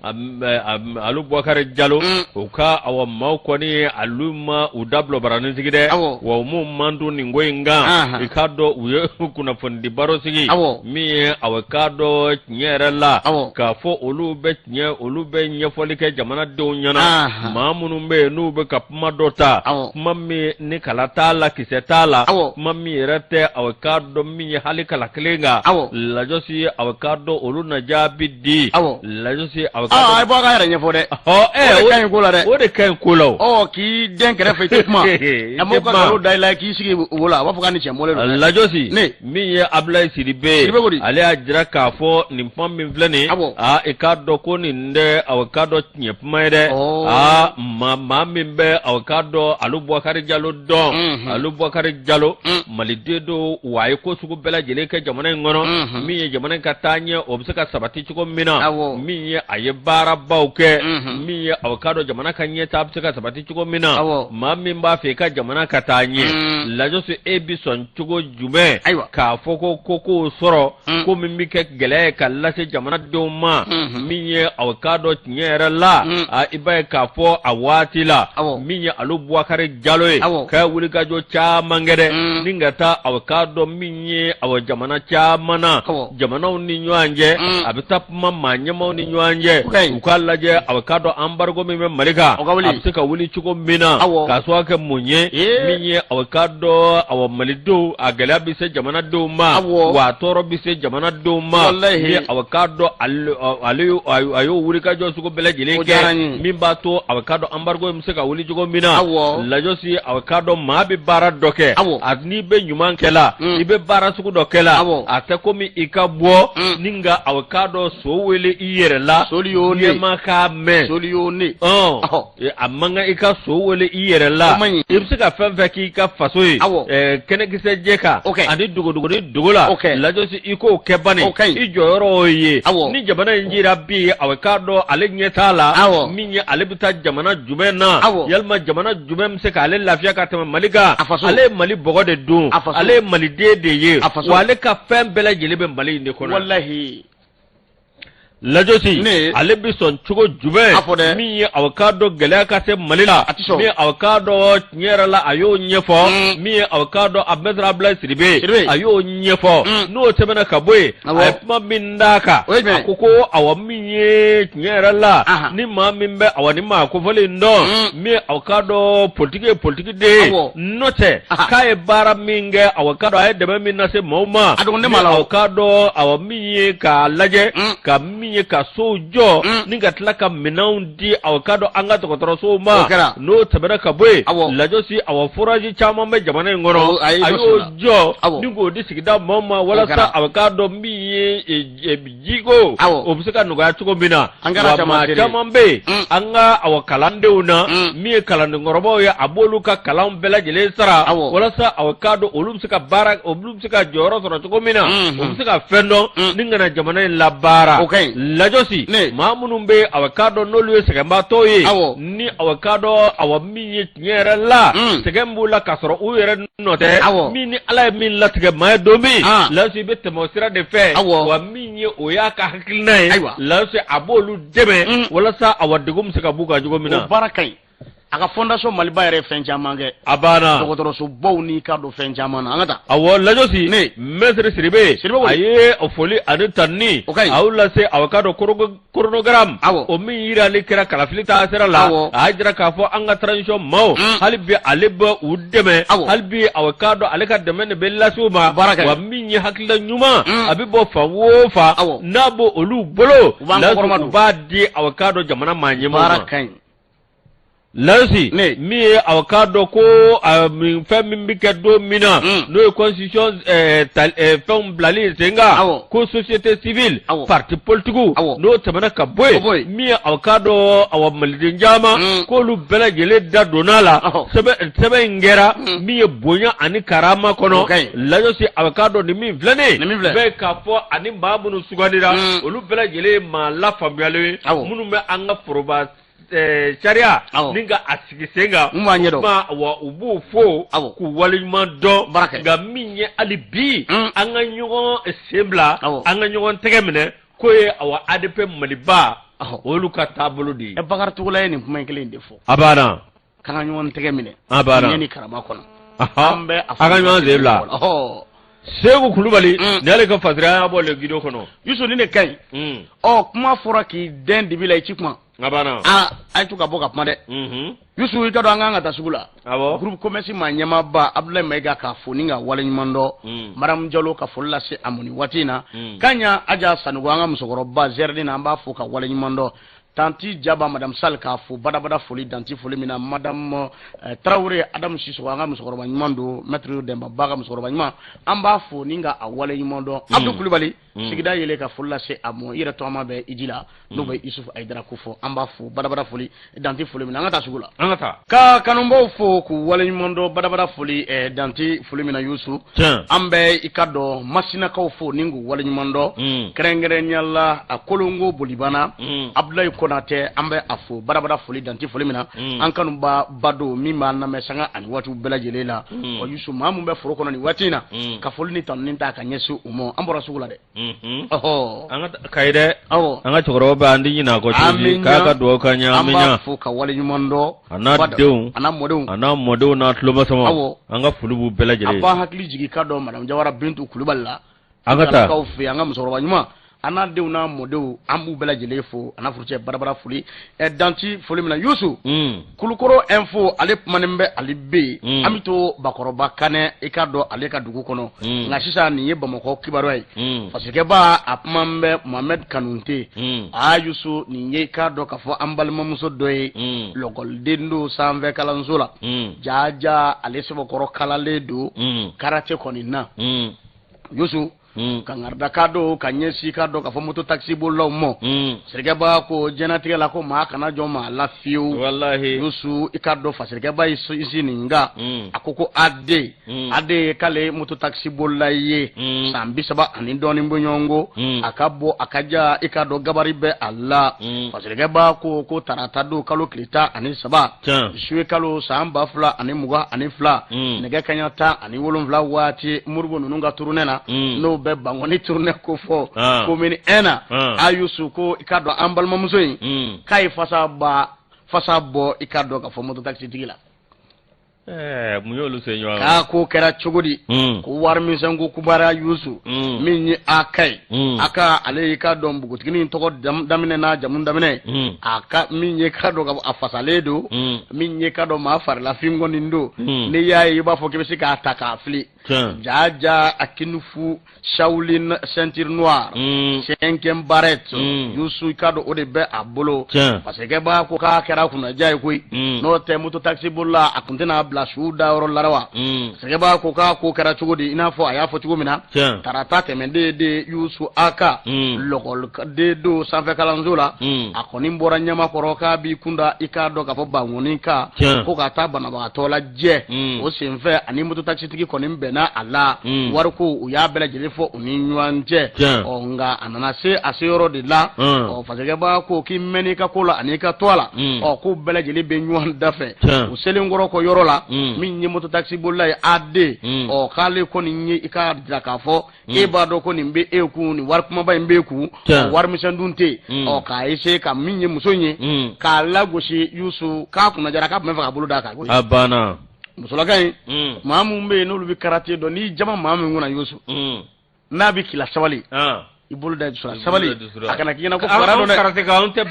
Alu Bubakari Jalo. U ka awa maaw kɔni alu ma u da bila baranin sigi dɛ. Awɔ. Wa u m'u mandun nin ko in kan. Anhan. I k'a dɔn u ye kunnafonidi baro sigi. Awɔ. Min ye aw k'a dɔn tiɲɛ yɛrɛ la. Awɔ. K'a fɔ olu bɛ tiɲɛ olu bɛ ɲɛfɔli kɛ jamanadenw ɲɛna. Anhan. Maa minnu bɛ yen n'u bɛ ka kuma dɔ ta. Awɔ. Kuma min ni kala t'a la kisɛ t'a la. Awɔ. Kuma min yɛrɛ tɛ aw k'a dɔn min ye hali kala kelen kan. Awɔ. Lajɔsi aw k'a dɔn olu na jaabi di. Awɔ. Lajɔsi aw k'a dɔn. A ye bɔ a ka yɛrɛ ɲɛfɔ dɛ. Ɔ o de ka ɲi ko la dɛ. O de ka ɲi ko la o. Ɔ k'i dɛn kɛrɛfɛ i tɛ kuma. I A m'o tɛ ka kuma. nkalon da i la k'i sigi wo la a b'a fɔ k'a ni cɛ mɔlen don. Lajɔsi. Ne. Min ye Abulayi Sidibe ye. Sidibe ko di? Ale y'a jira k'a fɔ nin kuma min filɛ nin ye. Awɔ. Aa i k'a dɔn ko nin tɛ aw k'a dɔn tiɲɛ kuma ye dɛ. Ɔɔ. Aa maa maa min bɛ aw k'a dɔn Alu Bubakari Jalo dɔn. Alu Bubakari Jalo. Maliden don wa a ye ko sugu bɛɛ lajɛlen kɛ jamana in kɔnɔ. Min ye jamana in ka taa ɲɛ o bɛ se ka sabati cogo min na. Awɔ. Min ye a ye baarabaw kɛ. Min ye aw k'a dɔn jamana ka ɲɛtaa bɛ se ka sabati cogo min na. Awɔ. Maa min b'a fɛ i ka jamana ka taa ɲɛ. Lajɔsi e bɛ sɔn cogo jumɛn. Ayiwa. K'a fɔ ko ko k'o sɔrɔ. Ko min bɛ kɛ gɛlɛya ye ka lase jamanadenw ma. Min ye aw k'a dɔn tiɲɛ yɛrɛ la. A i b'a ye k'a fɔ a waati la. Awɔ. Min ye Alu Bubakari Jalo ye. Awɔ. K'a ye wulikajɔ caman kɛ dɛ. Ni ka taa aw k'a dɔn min ye aw jamana caman na. Awɔ. Jamanaw ni ɲɔgɔn cɛ. A bɛ taa kuma maa ɲɛmaaw ni ɲɔgɔn cɛ. O ka ɲi. U k'a lajɛ aw k'a dɔn embargo min bɛ Mali kan. O ka wuli. A bɛ se ka wuli cogo min na. Awɔ. K'a sababu kɛ mun ye. Ee. Min ye aw k'a dɔn awa malidenw a gɛlɛya bɛ se jamanadenw ma. Awɔ. Wa a tɔɔrɔ bɛ se jamanadenw ma. Walahi. Min aw k'a dɔn ale a y'o wulikajɔ sugu bɛɛ lajɛlen O diyara n ye. kɛ. Min b'a to aw k'a dɔn embargo in bɛ se ka wuli cogo min na. Awɔ. Lajɔsi aw k'a dɔn maa bɛ baara dɔ kɛ. Awɔ. A n'i bɛ ɲuman kɛ la. I bɛ baara sugu dɔ kɛ la. Awɔ. A tɛ komi i ka bɔ. Ni nka aw k'a dɔn so wele i yɛrɛ la. Soli y'o ne. Ɲɛma k'a mɛn. Soli y'o ne. Ɔhɔ. A man kan i ka so wele i yɛrɛ la. O man ɲi. I bɛ se ka fɛn fɛn k'i ka faso ye. Awɔ. Kɛnɛkisɛ jɛ kan. O kɛ. Ani dogodogonin dogo la. O kɛ. Lajɔsi i k'o kɛ bani. O ka ɲi. I jɔyɔrɔ y'o ye. Awɔ. Ni jamana in jira bi aw k'a dɔn ale ɲɛ t'a la. Awɔ. Min ye ale bɛ taa jamana jumɛn na. Awɔ. Yalima jamana jumɛn bɛ se k'ale lafiya ka tɛmɛ Mali kan. A faso. Ale ye Mali bɔgɔ de dun. A faso. Ale ye Maliden de ye. A faso. Wa ale ka fɛn bɛɛ lajɛlen bɛ Mali in de kɔnɔ. Walahi. Lajɔsi Ne. ale bɛ sɔn cogo jumɛn A fɔ dɛ. min ye aw k'a dɔn gɛlɛya ka se Mali la A tɛ sɔn. min aw k'a dɔn tiɲɛ yɛrɛ la a y'o ɲɛfɔ min ye aw k'a dɔn a maître Abdoulaye Sidibe Sidibe. a y'o ɲɛfɔ n'o tɛmɛna ka bɔ yen Awɔ. a ye kuma min d'a kan O ye jumɛn ye? a ko ko awa min ye tiɲɛ yɛrɛ la Ahan. ni maa min bɛ awa ni maa kofɔlen in dɔn min ye aw k'a dɔn politiki ye politiki de ye Awɔ. n'o tɛ Ahan. k'a ye baara min kɛ awa k'a dɔn a ye dɛmɛ min lase maaw ma A dɔgɔnin ne m'a la o. aw k'a dɔn awa min ye k'a lajɛ ka min ye ka sow jɔ ni ka tila ka minɛnw di aw k'a dɔn an ka dɔgɔtɔrɔsow ma O kɛra. n'o tɛmɛna ka bɔ yen Awɔ. lajɔsi awa forage caman bɛ jamana in kɔnɔ O, a ye a dɔ y'o sɔrɔ. jɔ Awɔ. ni k'o di sigida maaw ma O walasa kɛra. aw k'a dɔn min ye jiko Awɔ. o bɛ se ka nɔgɔya cogo min na An kɛra wa caman maa seere. caman bɛ yen an ka awa kalandenw na min ye kalandenkɔrɔbaw ye a b'olu ka kalanw bɛɛ lajɛlen sara Awɔ. walasa aw k'a dɔn olu bɛ se ka baara olu bɛ se ka jɔyɔrɔ sɔrɔ cogo min na u bɛ se ka fɛn dɔn ni ka na jamana in labaara O ka ɲi. lajɔsi Ne. maa minnu bɛ aw k'a dɔn n'olu ye sɛgɛnbaatɔw ye Awɔ. ni aw k'a dɔn awa min ye tiɲɛ yɛrɛ la sɛgɛn b'u la k'a sɔrɔ u yɛrɛ nɔ tɛ Awɔ. min ni ala ye min latigɛ maa ye don min Ah. lajɔsi i bɛ tɛmɛ o sira de fɛ Awɔ. wa min ye o y'a ka hakilina ye Ayiwa. lajɔsi a b'olu dɛmɛ walasa awa degun bɛ se ka b'u kan cogo min na O baara ka ɲi. A ka fondation Maliba yɛrɛ ye fɛn caman kɛ. A banna. Dɔgɔtɔrɔsobaw n'i ka don fɛn caman na. An ka taa. Awɔ, Lajɔsi. Ne. Maître Sidibe. Sidibe ko. A ye foli ani tanuni. O ka ɲi. A y'o lase a ka dɔn chronogramme. Awɔ. O min yirali kɛra kalafili taa sira la. Awɔ. A y'a jira k'a fɔ an ka transition maaw. Hali bi ale bɛ u dɛmɛ. Awɔ. Hali bi a k'a dɔn ale ka dɛmɛ de bɛ lase u ma. Baara kɛ. Wa min ye hakilila ɲuman. A bɛ bɔ fan o fan. Awɔ. N'a b'o olu bolo. U b'an Lajɔsi, kɔkɔrɔma don. u b'a di a k'a dɔn jamana maa ɲɛmaaw ma. Baara ka ɲi. Lasi Ne. min ye a k'a dɔn ko fɛn min bɛ kɛ don min na n'o ye constitution fɛnw bilali sen kan Awɔ. ko société civile Awɔ. parti politique Awɔ. n'o tɛmɛna ka bɔ O bɔ yen yen. min ye a k'a dɔn awa maliden caman k'olu bɛɛ lajɛlen da donna a la Ɔhɔ. sɛbɛn in kɛra min ye bonya ani karama O kɔnɔ ka ɲi. Lajɔsi a k'a dɔn nin min filɛ nin ye Nin min filɛ. bɛɛ k'a fɔ ani maa minnu sugandira olu bɛɛ lajɛlen ye maa lafaamuyalen ye Awɔ. minnu bɛ an ka foroba sariya ni ka a sigi sen kan Mun b'a ɲɛdɔn. Wa u b'u fo Awɔ. k'u waleɲuman dɔn Baara kɛ. nka min ye hali bi an ka ɲɔgɔn sen bila Awɔ. an ka ɲɔgɔn tɛgɛ minɛ k'o ye awa ADP Maliba Awɔ. olu ka taabolo de ye. Ɛ, Bakari Togola ye nin kuma in kelen in de fɔ. A banna. K'an ka ɲɔgɔn tɛgɛ minɛ. A banna. Ɲɛ ni karama kɔnɔ. An bɛ a An ka ɲɔgɔn sen bila. Ɔhɔ. Seku Kulubali Mm. nin y'ale ka fasiri an y'a bɔ Le Guidon kɔnɔ. Yusu nin de ka ɲi. Ɔ, kuma fɔra k'i dɛn dibi la i ci kuma. A banna. Aa, a ye to ka bɔ ka kuma dɛ. Yusu i ka dɔn an kan ka taa sugu la. Awɔ. Groupe commerce maa ɲɛmaaba Abdoulaye Mayiga k'a fo ni ka waleɲuman dɔn. Mariam Jalo ka foli lase a ma nin waati in na. Kaɲa Aja Sanogo an ka musokɔrɔba Zɛrɛni na an b'a fo ka waleɲuman dɔn. Tanti Jaba Madame Sall k'a fo badabada foli danti foli min na Madame Tarawele Adamu Sisoko an ka musokɔrɔba ɲuman don Maître Demba Ba ka musokɔrɔba ɲuman an b'a fo ni ka a waleɲuman dɔn. Abdou Kulubali sigida yɛlɛ ka foli lase a ma i yɛrɛ tɔgɔma bɛ iji la n'o bɛ Isuf Ayidara ko fɔ an b'a fo badabada foli danti foli min na an ka taa sugu la. An ka taa. Ka kanubaw fo k'u waleɲuman dɔn badabada foli danti foli min na Yusu. Tiɲɛ. An bɛ i ka dɔn Masinakaw fo ni k'u waleɲuman dɔn. Kɛrɛnkɛrɛnnenya la a Kolongo Bolibana. Abdoulaye Konatɛ an bɛ a fo badabada foli danti foli min na. An kanuba Bado min b'an lamɛn sanga ani waatiw bɛɛ lajɛlen la. Ɔ Yusu maa mun bɛ foro kɔnɔ nin waati in na. Ka foli ni tanuni ta ka ɲɛsin u ma an bɔra sugu la dɛ. Ɔhɔ. An ka Kayi dɛ. Awɔ. An ka cɛkɔrɔba bɛ an tɛ ɲinɛ a kɔ cogo di k'a ka dugawu k'an ye an An bɛ b'a ɲa. fo ka waleɲuman dɔn. A n'a denw. A n'a mɔdenw. A n'a mɔdenw n'a tulomasamaw. Awɔ. An ka foli b'u bɛɛ lajɛlen A ye. b'an hakili jigin ka dɔn Madame Jawara Bintu Kulubali la. An ka taa. Kaw fɛ yen, an ka musokɔrɔba ɲuman an n'a denw n'a mɔdenw an b'u bɛɛ lajɛlen fo a n'a furucɛ barabara foli ɛ danti foli min na Yusu. Kulukoro info ale kumanen bɛ ale bɛ yen. An bɛ to Bakɔrɔba Kanɛ i k'a dɔn ale ka dugu kɔnɔ. Nka sisan nin ye Bamakɔ kibaruya ye. Fasokɛba a kumanen bɛ Mohamed Kanute. Aa Yusu nin ye i k'a dɔn k'a fɔ an balimamuso dɔ ye. Lɔkɔliden don sanfɛ kalanso la. Jaaja ale sɛbɛkɔrɔ kalalen don. Karate kɔni na. Yusu. Kangarida don ka ɲɛsin ka dɔn k'a fɔ moto taxi bolilaw ma. Fasirikɛba ko diɲɛnatigɛ la ko maa kana jɔn maa la fiyewu. Walahi. Yusu i k'a dɔn fasirikɛba ye isi nin kan. A ko ko AD. AD k'ale ye moto taxi bolila ye. San 30 ani dɔɔnin bɔɲɔgɔnko. A ka bɔ a ka ja i k'a dɔn gabari bɛ a la. Fasirikɛba ko ko tarata don kalo tile 13. Tiɲɛ. Zuwe kalo san 2022. Nɛgɛ kaɲa 17 waati Moribo ninnu ka tournée na. N'o bɛ Bankɔni tournée ko fɔ. Commune 1 na. A Yusu ko i k'a dɔn an balimamuso in. K'a ye fasa bɔ i k'a dɔn k'a fɔ moto taxi tigi la. Ɛɛ mun y'olu se ɲɔgɔn ma? K'a ko kɛra cogo di? Ko warimisɛn ko kubara Yusu. Min ye a ka ye. A ka ale y'i k'a dɔn npogotiginin tɔgɔ daminɛ n'a jamu daminɛ. A ka min ye k'a dɔn a fasalen don. Min ye k'a dɔn maa farilafin kɔni don. N'i y'a ye i b'a fɔ k'i bɛ se k'a ta k'a fili. Tiɲɛ. Jaaja a kinifu Shaolin ceinture noire. Cinquième barrette. Yusu i k'a dɔn o de bɛ a bolo. Tiɲɛ. Fasirikɛba ko k'a kɛra kunnaja ye koyi. N'o tɛ moto taxi bolila a tun tɛna bila su da yɔrɔ la wa. Fasirikɛba ko k'a ko kɛra cogo di i n'a fɔ a y'a fɔ cogo min na. Tiɲɛ. Tarata tɛmɛnden de Yusu Aka. Lɔkɔliden don sanfɛ kalanso la. A kɔni bɔra Ɲamakɔrɔ k'a b'i kunda i k'a dɔn k'a fɔ Bankɔni kan. Tiɲɛ. Ko ka taa banabagatɔ lajɛ. O senfɛ ani moto taxi tigi kɔni bɛnna. bɛnna a la wariko u y'a bɛɛ lajɛlen fɔ u ni ɲɔgɔn cɛ. Ɔ nka a nana se a se yɔrɔ de la, ɔ fasirikɛba ko k'i mɛn i ka ko la ani i ka to a la. Ɔ k'u bɛɛ lajɛlen bɛ ɲɔgɔn da fɛ. U selen kɔrɔ kɔ yɔrɔ la, min ye mototakisi bolila ye AD, ɔ k'ale kɔni ye i k'a jira k'a fɔ e b'a dɔn ko nin bɛ e kun, nin wari kumaba in bɛ e kun, warimisɛn dun tɛ yen. Ɔ k'a essayer ka min ye muso in ye k'a lagosi, Yusu, k'a kunna jara, k'a tun bɛ fɛ k'a bolo d'a kan. A banna. Musolaka in, maa min bɛ yen n'olu bɛ karate dɔn, n'i jama maa min kunna, Yusu, n'a bɛ k'i la sabali, i bolo da dusu la, sabali, a kana k'i ɲɛna ko fugariya don dɛ. Karate kan, anw tɛ,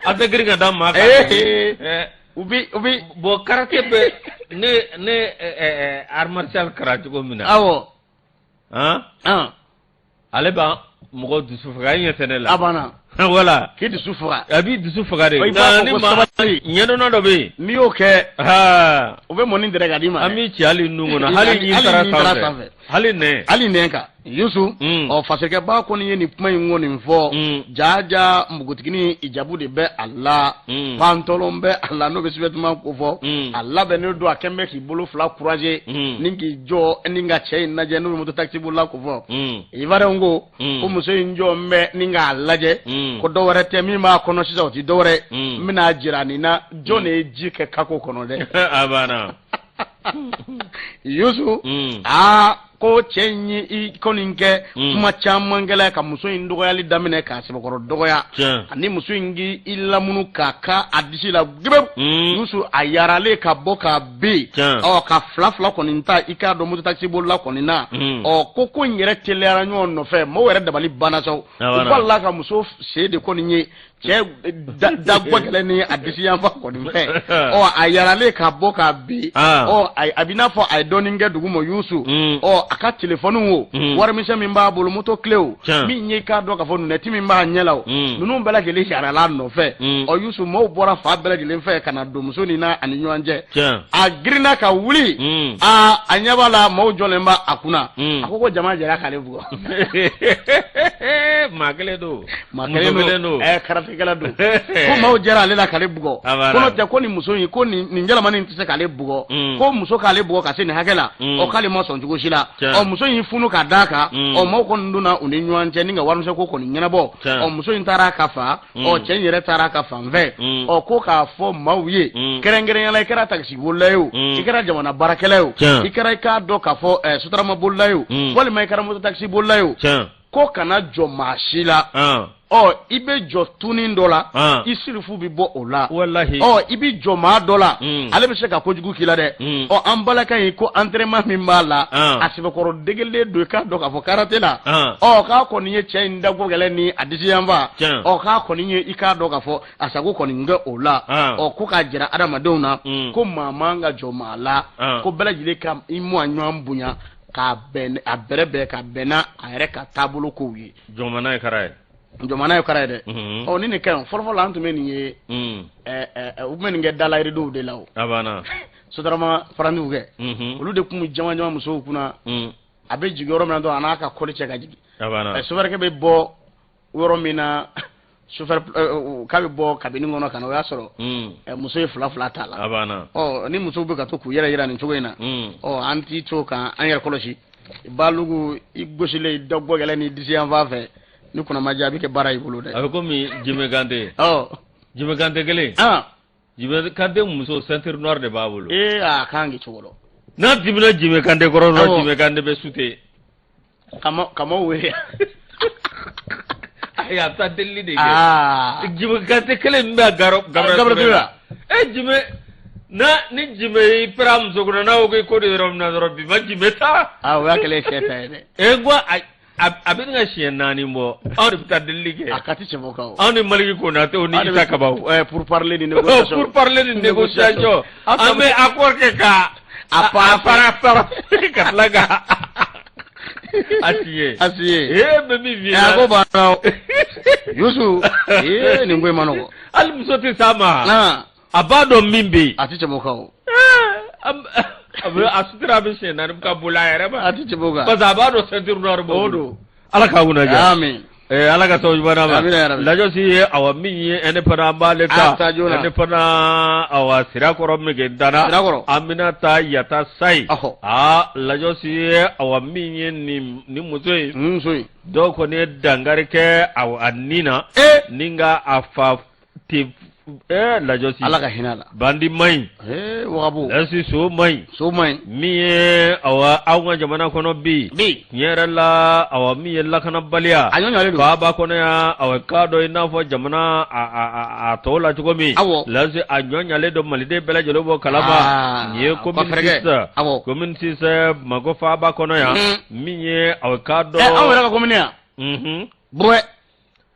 an tɛ girin ka da maa kan. U bɛ Bon, karate bɛ ne art martial kalan cogo min na. Han, ale b'a mɔgɔ dusu faga, i ɲɛ tɛ ne la. A banna. Voilà. K'i dusu faga. A b'i dusu faga de. I b'a fɔ ko sabali. Ɲɛdɔnna dɔ bɛ yen. N'i y'o kɛ, o bɛ mɔni dɛrɛ ka d'i ma. An b'i ci hali nun kɔnɔ, hali ɲin taara sanfɛ, hali nɛn. Hali nɛn kan, Yusu. Ɔ fasirikɛba kɔni ye nin kuma in kɔni fɔ. Jaa jaa, npogotiginin ijabu de bɛ a la, pantalon bɛ a la, n'o bɛ sous-vêtement ko fɔ. A labɛnnen don, a kɛn bɛ k'i bolo fila croiser ni k'i jɔ ni ka cɛ in lajɛ, n'o bɛ moto taxi bolila ko fɔ. Ivoirien ko ko muso in jɔ bɛ ni k'a lajɛ, ko dɔ wɛrɛ tɛ min b'a kɔnɔ sisan, o tɛ dɔ wɛrɛ, n bɛna jira nin na jɔn de ye ji kɛ kako kɔnɔ dɛ. A banna. Yusu, aa, ko cɛ in ye i kɔni kɛ kuma caman kɛla ka muso in dɔgɔyali daminɛ, k'a sɛbɛkɔrɔ dɔgɔya, ani muso in k'i lamunu k'a ka a disi la gebew. Yusu, a yaralen ka bɔ k'a bin, ɔ ka fila fila kɔni ta, i k'a dɔn moto taxi bolila kɔni na. Ɔ ko in yɛrɛ teliyara ɲɔgɔn nɔfɛ, maaw yɛrɛ dabali banna sa. U balila ka muso sen de kɔni ye cɛ da gɛlɛn ni a disi yanfan kɔni fɛ. Ɔ a yaralen ka bɔ k'a bin. Ɔ a b'i n'a fɔ a ye dɔɔnin kɛ dugu ma, Yusu. Ɔ a ka telefɔni wo, warimisɛn min b'a bolo, moto clé o, min ye k'a dɔn k'a fɔ lunette min b'a ɲɛ la o, ninnu bɛɛ lajɛlen yarala nɔfɛ. Ɔ Yusu, maaw bɔra fan bɛɛ lajɛlen fɛ ka na don muso nin na ani ɲɔgɔn cɛ. A girinna ka wuli, aa, a ɲɛ b'a la maaw jɔlen b'a a kunna. A ko jama jɛra k'ale bugɔ. Maa kelen don. Maa kelen don, karatekɛla don. Ko maaw jɛra ale la k'ale bugɔ, ko n'o tɛ ko nin muso in, ko nin yɛlɛmani in tɛ se k'ale bugɔ. Ko muso k'ale bugɔ ka se nin hakɛ la, ɔ k'ale ma sɔn cogo si la. Ɔ muso in funu ka d'a kan. Ɔ maaw kɔni donna u ni ɲɔgɔn cɛ ni ka warimisɛn ko kɔni ɲɛnabɔ. Ɔ muso in taara a ka fan, ɔ cɛ in yɛrɛ taara a ka fan fɛ. Ɔ ko k'a fɔ maaw ye, kɛrɛnkɛrɛnnenya la, i kɛra takisi bolila ye o, i kɛra jamana baarakɛla ye o, i kɛra i k'a dɔn k'a fɔ sotarama bolila ye o, walima i kɛra moto takisi bolila ye o, ko kana jɔ maa si la. Ɔ i bɛ jɔ tunin dɔ la, i sirifu bɛ bɔ o la. Walahi. Ɔ i bɛ jɔ maa dɔ la, ale bɛ se ka kojugu k'i la dɛ. Ɔ an balaka in ko entraînement min b'a la, a sɛbɛkɔrɔ degelen don i k'a dɔn k'a fɔ karate la. Ɔ k'a kɔni ye cɛ in da gɛlɛn ni a disi yanfan. Ɔ k'a kɔni ye i k'a dɔn k'a fɔ a sago kɔni kɛ o la. Ɔ ko k'a jira adamadenw na ko maa man ka jɔ maa la, ko bɛɛ lajɛlen ka i mɔ ɲɔgɔn bonya k'a bɛn a bɛrɛ bɛn ka bɛn n'a a yɛrɛ ka taabolo kow ye. Jɔnmana ye kara ye. Jɔnmana ye kara ye dɛ. Ɔ ni nin ka ɲi, fɔlɔfɔlɔ an tun bɛ nin ye, u tun bɛ nin kɛ dalayiridonw de la o. A banna. Sotarama parantiw kɛ, olu de tun bɛ jama jama musow kunna. A bɛ jigin yɔrɔ min na dɔrɔn, a n'a ka kɔli cɛ ka jigin. A banna. Sofɛrikɛ bɛ bɔ yɔrɔ min na, sofɛri k'a bɛ bɔ kabini kɔnɔ ka na, o y'a sɔrɔ muso ye fila fila t'a la. A banna. Ɔ ni musow bɛ ka to k'u yɛrɛ yira nin cogo in na, ɔ an t'i to k'an yɛrɛ kɔlɔsi. Balugu i gosilen, i da gɛlɛn ni disi yanfan fɛ, ni kunna ma diya, a bɛ kɛ baara y'i bolo dɛ. A bɛ komi Jimɛ Kante. Jimɛ Kante kelen. Jimɛ Kante muso, ceinture noire de b'a bolo. Ee, a kan k'i cogo dɔn. N'a dimina Jimɛ Kante kɔrɔ dɔrɔn, Jimɛ Kante bɛ sute. Kama wele. Ayi, a bɛ taa delili de kɛ. Jimɛ Kante kelen min bɛ Gabriel la. E Jimɛ na ni Jimɛ y'i pɛrɛn a muso kunna, n'a ko k'i ko de yɔrɔ min na dɔrɔn, bi ma Jimɛ ta. Aa, o y'a kɛlen ye sɛ ta ye dɛ. E ko a bɛ ka siɲɛ 4 bɔ, anw de bɛ taa delili kɛ. A ka ti cɛbɔ kan o. Anw ni Maliki Konatew ni Isa Kabaw. Pour parler ni négociation. Pour parler ni négociation. An bɛ accord kɛ ka a fara fara ka tila ka a signé. A signé. Ee, bɛ min f'i ye. A ko banna o. Yusu, ee, nin ko in ma nɔgɔ. Hali muso tɛ s'a ma. A b'a dɔn min bɛ yen. A tɛ tɛmɛ o kan o. A bɛ a sutura, a bɛ siɲɛ 4 ka boli a yɛrɛ ma. A tɛ tɛmɛ o kan. Parce que a b'a dɔn ceinture noire b'o bolo. O don. Ala k'a kunna diya. Amin. Ala ka sababu ɲuman d'an ma. Amina yarabi. Lajɔsi ye awa min ye indépendant an b'ale ta. A taa joona. Indépendant awa Sirakɔrɔ Megetana. Sirakɔrɔ. Aminata Yatasayi. Ɔhɔ. Aa Lajɔsi ye awa min ye nin nin muso in. Nin muso in. Dɔw kɔni ye dankari kɛ awa a ni na. Ee. Ni ka a fa te ee Lajɔsi. Ala ka hinɛ a la. Bandi man ɲi. Ee wagabu. Lajɔsi so man ɲi. So man ɲi. Min ye awa anw ka jamana kɔnɔ bi. Bi. Tiɲɛ yɛrɛ la awa min ye lakanabaliya. A ɲɔ ɲalen don. Faaba kɔnɔ yan awa k'a dɔn i n'a fɔ jamana a a a a tɔw la cogo min. Awɔ. Lajɔsi a ɲɔ ɲalen don maliden bɛɛ lajɛlen b'o kalama. Aa, Nin ye commune kɔfɛrɛkɛ. 6. Awɔ. Commune 6 Bamakɔ faaba kɔnɔ yan. Min ye awa k'a dɔn. Ɛ anw yɛrɛ ka commune yan. Unhun. Burɛ.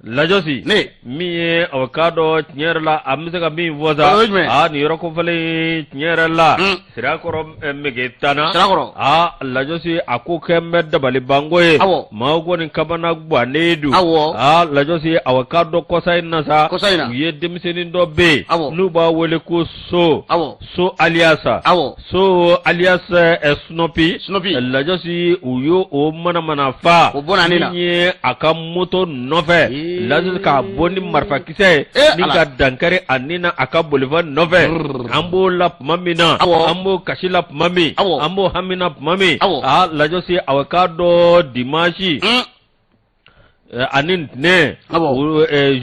Lajɔsi Ne. min ye awa k'a dɔn tiɲɛ yɛrɛ la an bɛ se ka min fɔ sa O ye jumɛn? aa nin yɔrɔ kofɔlen tiɲɛ yɛrɛ la Sirakɔrɔ Megetana Sirakɔrɔ. aa Lajɔsi a ko kɛn bɛ dabalibanko ye Awɔ. maaw kɔni kamana gannen don Awɔ. aa Lajɔsi awa k'a dɔn kɔsa in na sa Kɔsa in na. u ye denmisɛnnin dɔ bɛ yen Awɔ. n'u b'a wele ko so Awɔ. so alias Awɔ. so alias Snopi Snopi. Lajɔsi u y'o o manamana fa O bɔnna ne na. min ye a ka moto nɔfɛ Ee. Lajɔsi k'a bon ni marifakisɛ ye Ee, ni Ala. ka dankari a ni na a ka bolifɛn nɔfɛ Brrr. an b'o la tuma min na Awɔ. an b'o kasi la tuma min Awɔ. an b'o hami na tuma min Awɔ. aa Lajɔsi awa k'a dɔn dimanche Ani ntɛnɛn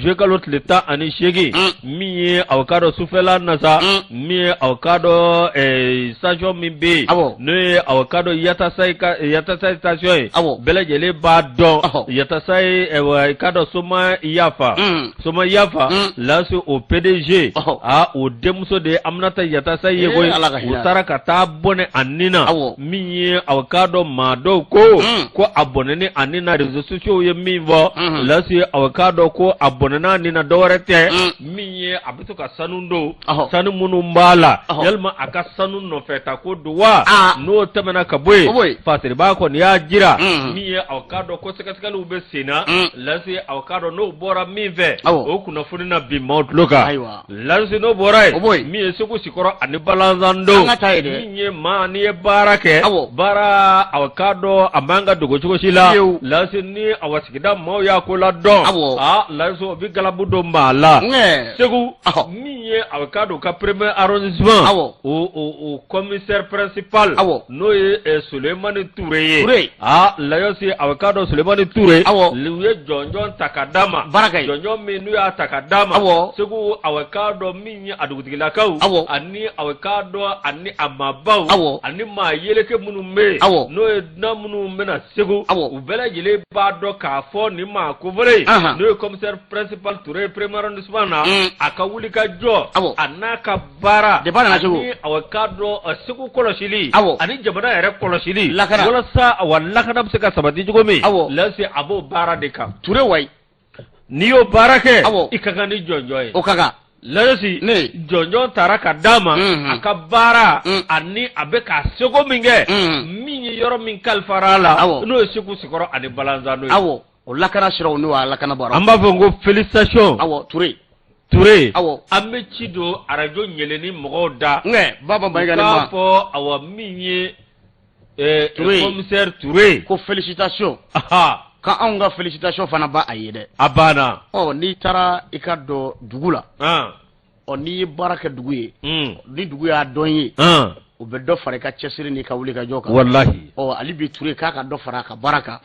zuwe kalo tile 18 min ye aw k'a dɔn sufɛla na sa min ye aw k'a dɔn station min bɛ yen n'o ye aw k'a dɔn Yatasayi Yatasayi station ye bɛɛ lajɛlen b'a dɔn Yatasayi i k'a dɔn Soma Yafa Soma Yafa Lasi o PDG aa o denmuso de ye Aminata Yatasayi ye koyi u taara ka taa bɔnɛ a ni na min ye aw k'a dɔn maa dɔw ko ko a bɔnɛni a ni na réseaux sociaux ye min fɔ Lasi aw k'a dɔn ko a bɔnɛna a ni na dɔwɛrɛ tɛ min ye a bɛ to ka sanu don sanu minnu b'a la yalima a ka sanu nɔfɛ ta ko don wa n'o tɛmɛna ka bɔ yen Fasiriba kɔni y'a jira min ye aw k'a dɔn ko sɛgɛsɛgɛliw bɛ sen na Lasi aw k'a dɔn n'o bɔra min fɛ o kunnafoni na bin maaw tulo kan Lasi n'o bɔra yen min ye Segu Sikɔrɔ ani Balanzando min ye maa n'i ye baara kɛ baara aw k'a dɔn a man ka dogo cogo si la Lasi ni awa sigida maaw y'a ko ladɔn aa Lasi o bɛ galabu don maa la Segu min ye aw k'a dɔn ka premier arrondissement o commissaire principal n'o ye Sulemani Ture ye aa Lasi aw k'a dɔn Sulemani Ture u ye jɔnjɔn ta ka d'a ma jɔnjɔn min n'u y'a ta ka d'a ma Segu aw k'a dɔn min ye a dugutigilakaw ani aw k'a dɔn ani a maabaw ani maa yeleke minnu bɛ yen n'o ye dunan minnu bɛ na Segu u bɛɛ lajɛlen b'a dɔn k'a fɔ nin maa kofɔlen n'o ye commissaire principal Ture premier arrondissement na a ka wuli ka jɔ a n'a ka baara de nana Segu ani aw k'a dɔn Segu kɔlɔsili awɔ ani jamana yɛrɛ kɔlɔsili lakana walasa awa lakana bɛ se ka sabati cogo min awɔ Lasi a b'o baara de kan Ture wayi n'i y'o baara kɛ awɔ i ka kan ni jɔnjɔn ye o ka kan Lasi ne jɔnjɔn tara ka d'a ma a ka baara ani a bɛ k'a seko min kɛ min ye yɔrɔ min kalifara a la awɔ n'o ye Segu Sikɔrɔ ani Balanzando ye awɔ o lakana siraw n'o a lakana baaraw an b'a fɔ ko félicitation awɔ Ture Ture awɔ an bɛ ci don arajo ɲɛlɛni mɔgɔw da nkɛ Baba Mayiga ni ma k'a fɔ awa min ye Ture commissaire Ture ko félicitation ka anw ka félicitation fana ba a ye dɛ a banna ɔ n'i taara i ka dɔn dugu la ɔ n'i ye baara kɛ dugu ye ni dugu y'a dɔn ye u bɛ dɔ fara i ka cɛsiri n'i ka wuli ka jɔ kan walahi ɔ hali bi Ture k'a ka dɔ fara a ka baara kan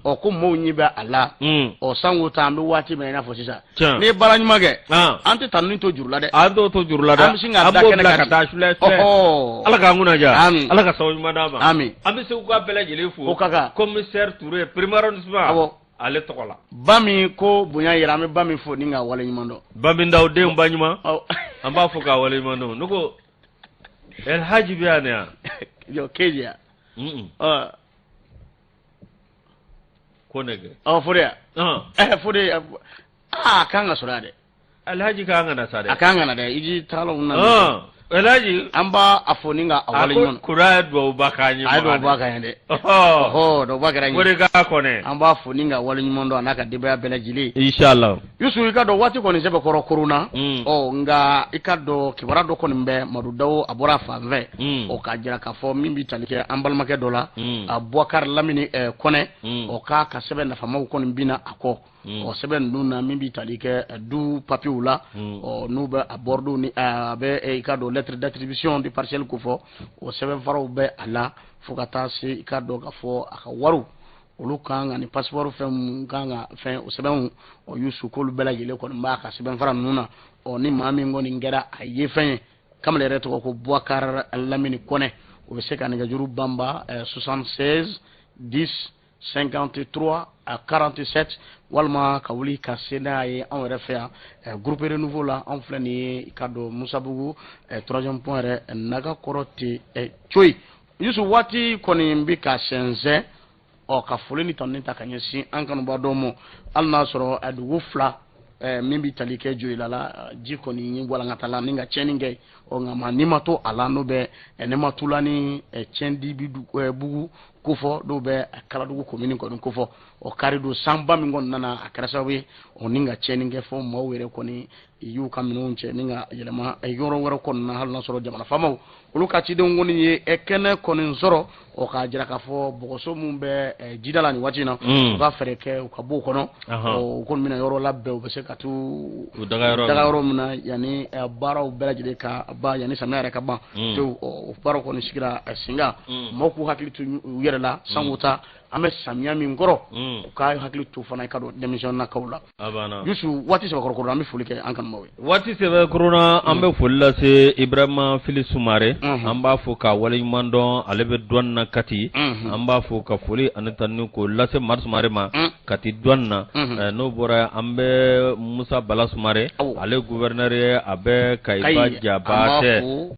ɔ ko maaw ɲɛ bɛ a la ɔ sanko ta an bɛ waati min na i n'a fɔ sisan n'i ye baara ɲuman kɛ an tɛ tanuni to juru la dɛ an t'o to juru la dɛ an bɛ sin k'a da kɛnɛ kan ka taa sulɛ sulɛ ala k'an kunna diya amin ala ka sababu ɲuman d'an ma amin an bɛ Seguka bɛɛ lajɛlen fo o ka kan commissaire Ture premier arrondissement awɔ ale tɔgɔ la ba min ko bonya yɛrɛ an bɛ ba min fo ni k'a waleɲuman dɔn ba min daw denw ba ɲuman an b'a fo k'a waleɲuman dɔn ne ko Elhaji bɛ yan yan jɔ keji ya ɔ ko ne kɛ ɔ fode ya ɛ fode aa a kan ka sɔrɔ yan dɛ Alhaji ka kan ka na sa dɛ a kan ka na dɛ i ji tagalaw na Alhaji an b'a a fo ni ka a waleɲuman a ko kura ye duwawuba k'an ye a ye duwawuba k'an ye dɛ ɔhɔ duwawuba kɛra n ye o de k'a kɔnɛ an b'a fo ni ka waleɲuman dɔn a n'a ka denbaya bɛɛ lajɛlen inshallah Yusu i ka dɔn waati kɔni sɛbɛkɔrɔ koronna ɔ nka i ka dɔn kibaruya dɔ kɔni bɛ Madu Dawo a bɔra a fan fɛ ɔ k'a jira k'a fɔ min bɛ tali kɛ an balimakɛ dɔ la a Bubakari Lamini Kɔnɛ ɔ k'a ka sɛbɛn nafamaw kɔni binna a kɔ. Ɔ sɛbɛn ninnu na min bɛ tali kɛ du papiyew la, ɔ n'u bɛ a bordereau ni a bɛ i ka dɔn lettre d'attribution de parcelle kofɔ, o sɛbɛnfaraw bɛ a la, fo ka taa se i ka dɔn k'a fɔ a ka wariw olu kan ka ni passeport fɛn minnu kan ka fɛn o sɛbɛnw. Ɔ Yusu, k'olu bɛɛ lajɛlen kɔni b'a ka sɛbɛnfara ninnu na. Ɔ ni maa min kɔni kɛra a ye fɛn ye, kamalen yɛrɛ tɔgɔ ko Boubacar Lamini Kɔnɛ, o bɛ se ka nɛgɛjuru banba 76 10 53 à 47, walima ka wuli ka se n'a ye anw yɛrɛ fɛ yan, groupe Renouveau la. Anw filɛ nin ye, i ka dɔn Musabugu troisième pont yɛrɛ naga kɔrɔ ten coyi. Yusu, waati kɔni bɛ ka sɛnsɛn. Ɔ ka foli ni tanuni ta ka ɲɛsin an kanuba dɔw ma, hali n'a sɔrɔ dugu fila min bɛ tali kɛ Joyila la, ji kɔni ye walankata la ni ka tiɲɛni kɛ. Ɔ nka maa ni ma to a la, n'o bɛ Nematula ni Tiɲɛdibi bugu kofɔ, dɔw bɛ Kaladugu komini kɔni kofɔ. Ɔ kari don sanba min kɔni nana, a kɛra sababu ye ɔ ni ka tiɲɛni kɛ, fɔ maaw yɛrɛ kɔni y'u ka minɛnw cɛ ni ka yɛlɛma yɔrɔ wɛrɛ kɔni na, hali n'a sɔrɔ jamana faamaw olu ka cidenw kɔni ye kɛnɛ kɔni sɔrɔ, ɔ k'a jira k'a fɔ bɔgɔso min bɛ jida la nin waati in na, u ka fɛɛrɛ kɛ u ka b'o kɔnɔ. U kɔni bɛna yɔrɔ labɛn, u bɛ se ka t'u daga yɔrɔ min na yanni baaraw bɛɛ lajɛlen ka ban, yanni samiya yɛrɛ ka ban tewu. O baaraw kɔni sigira sen kan. Maaw k'u hakili to u yɛrɛ la, sanko ta an bɛ samiya min kɔrɔ, u ka hakili to fana i ka dɔn denmisɛnninnakaw la. Yusu, waati sɛbɛkɔrɔ kɔrɔ, an bɛ foli kɛ an kanubaw ye. Waati sɛbɛkɔrɔna, an bɛ foli lase Ibrahima Fili Sumare, an b'a fo k'a waleɲuman dɔn, ale bɛ douane na Kati. An b'a fo ka foli ani tanuni k'o lase Mari Sumare ma Kati douane na. N'o bɔra, an bɛ Musa Bala Sumare, ale gouverneur ye, a bɛ Kayiba Jabatɛ.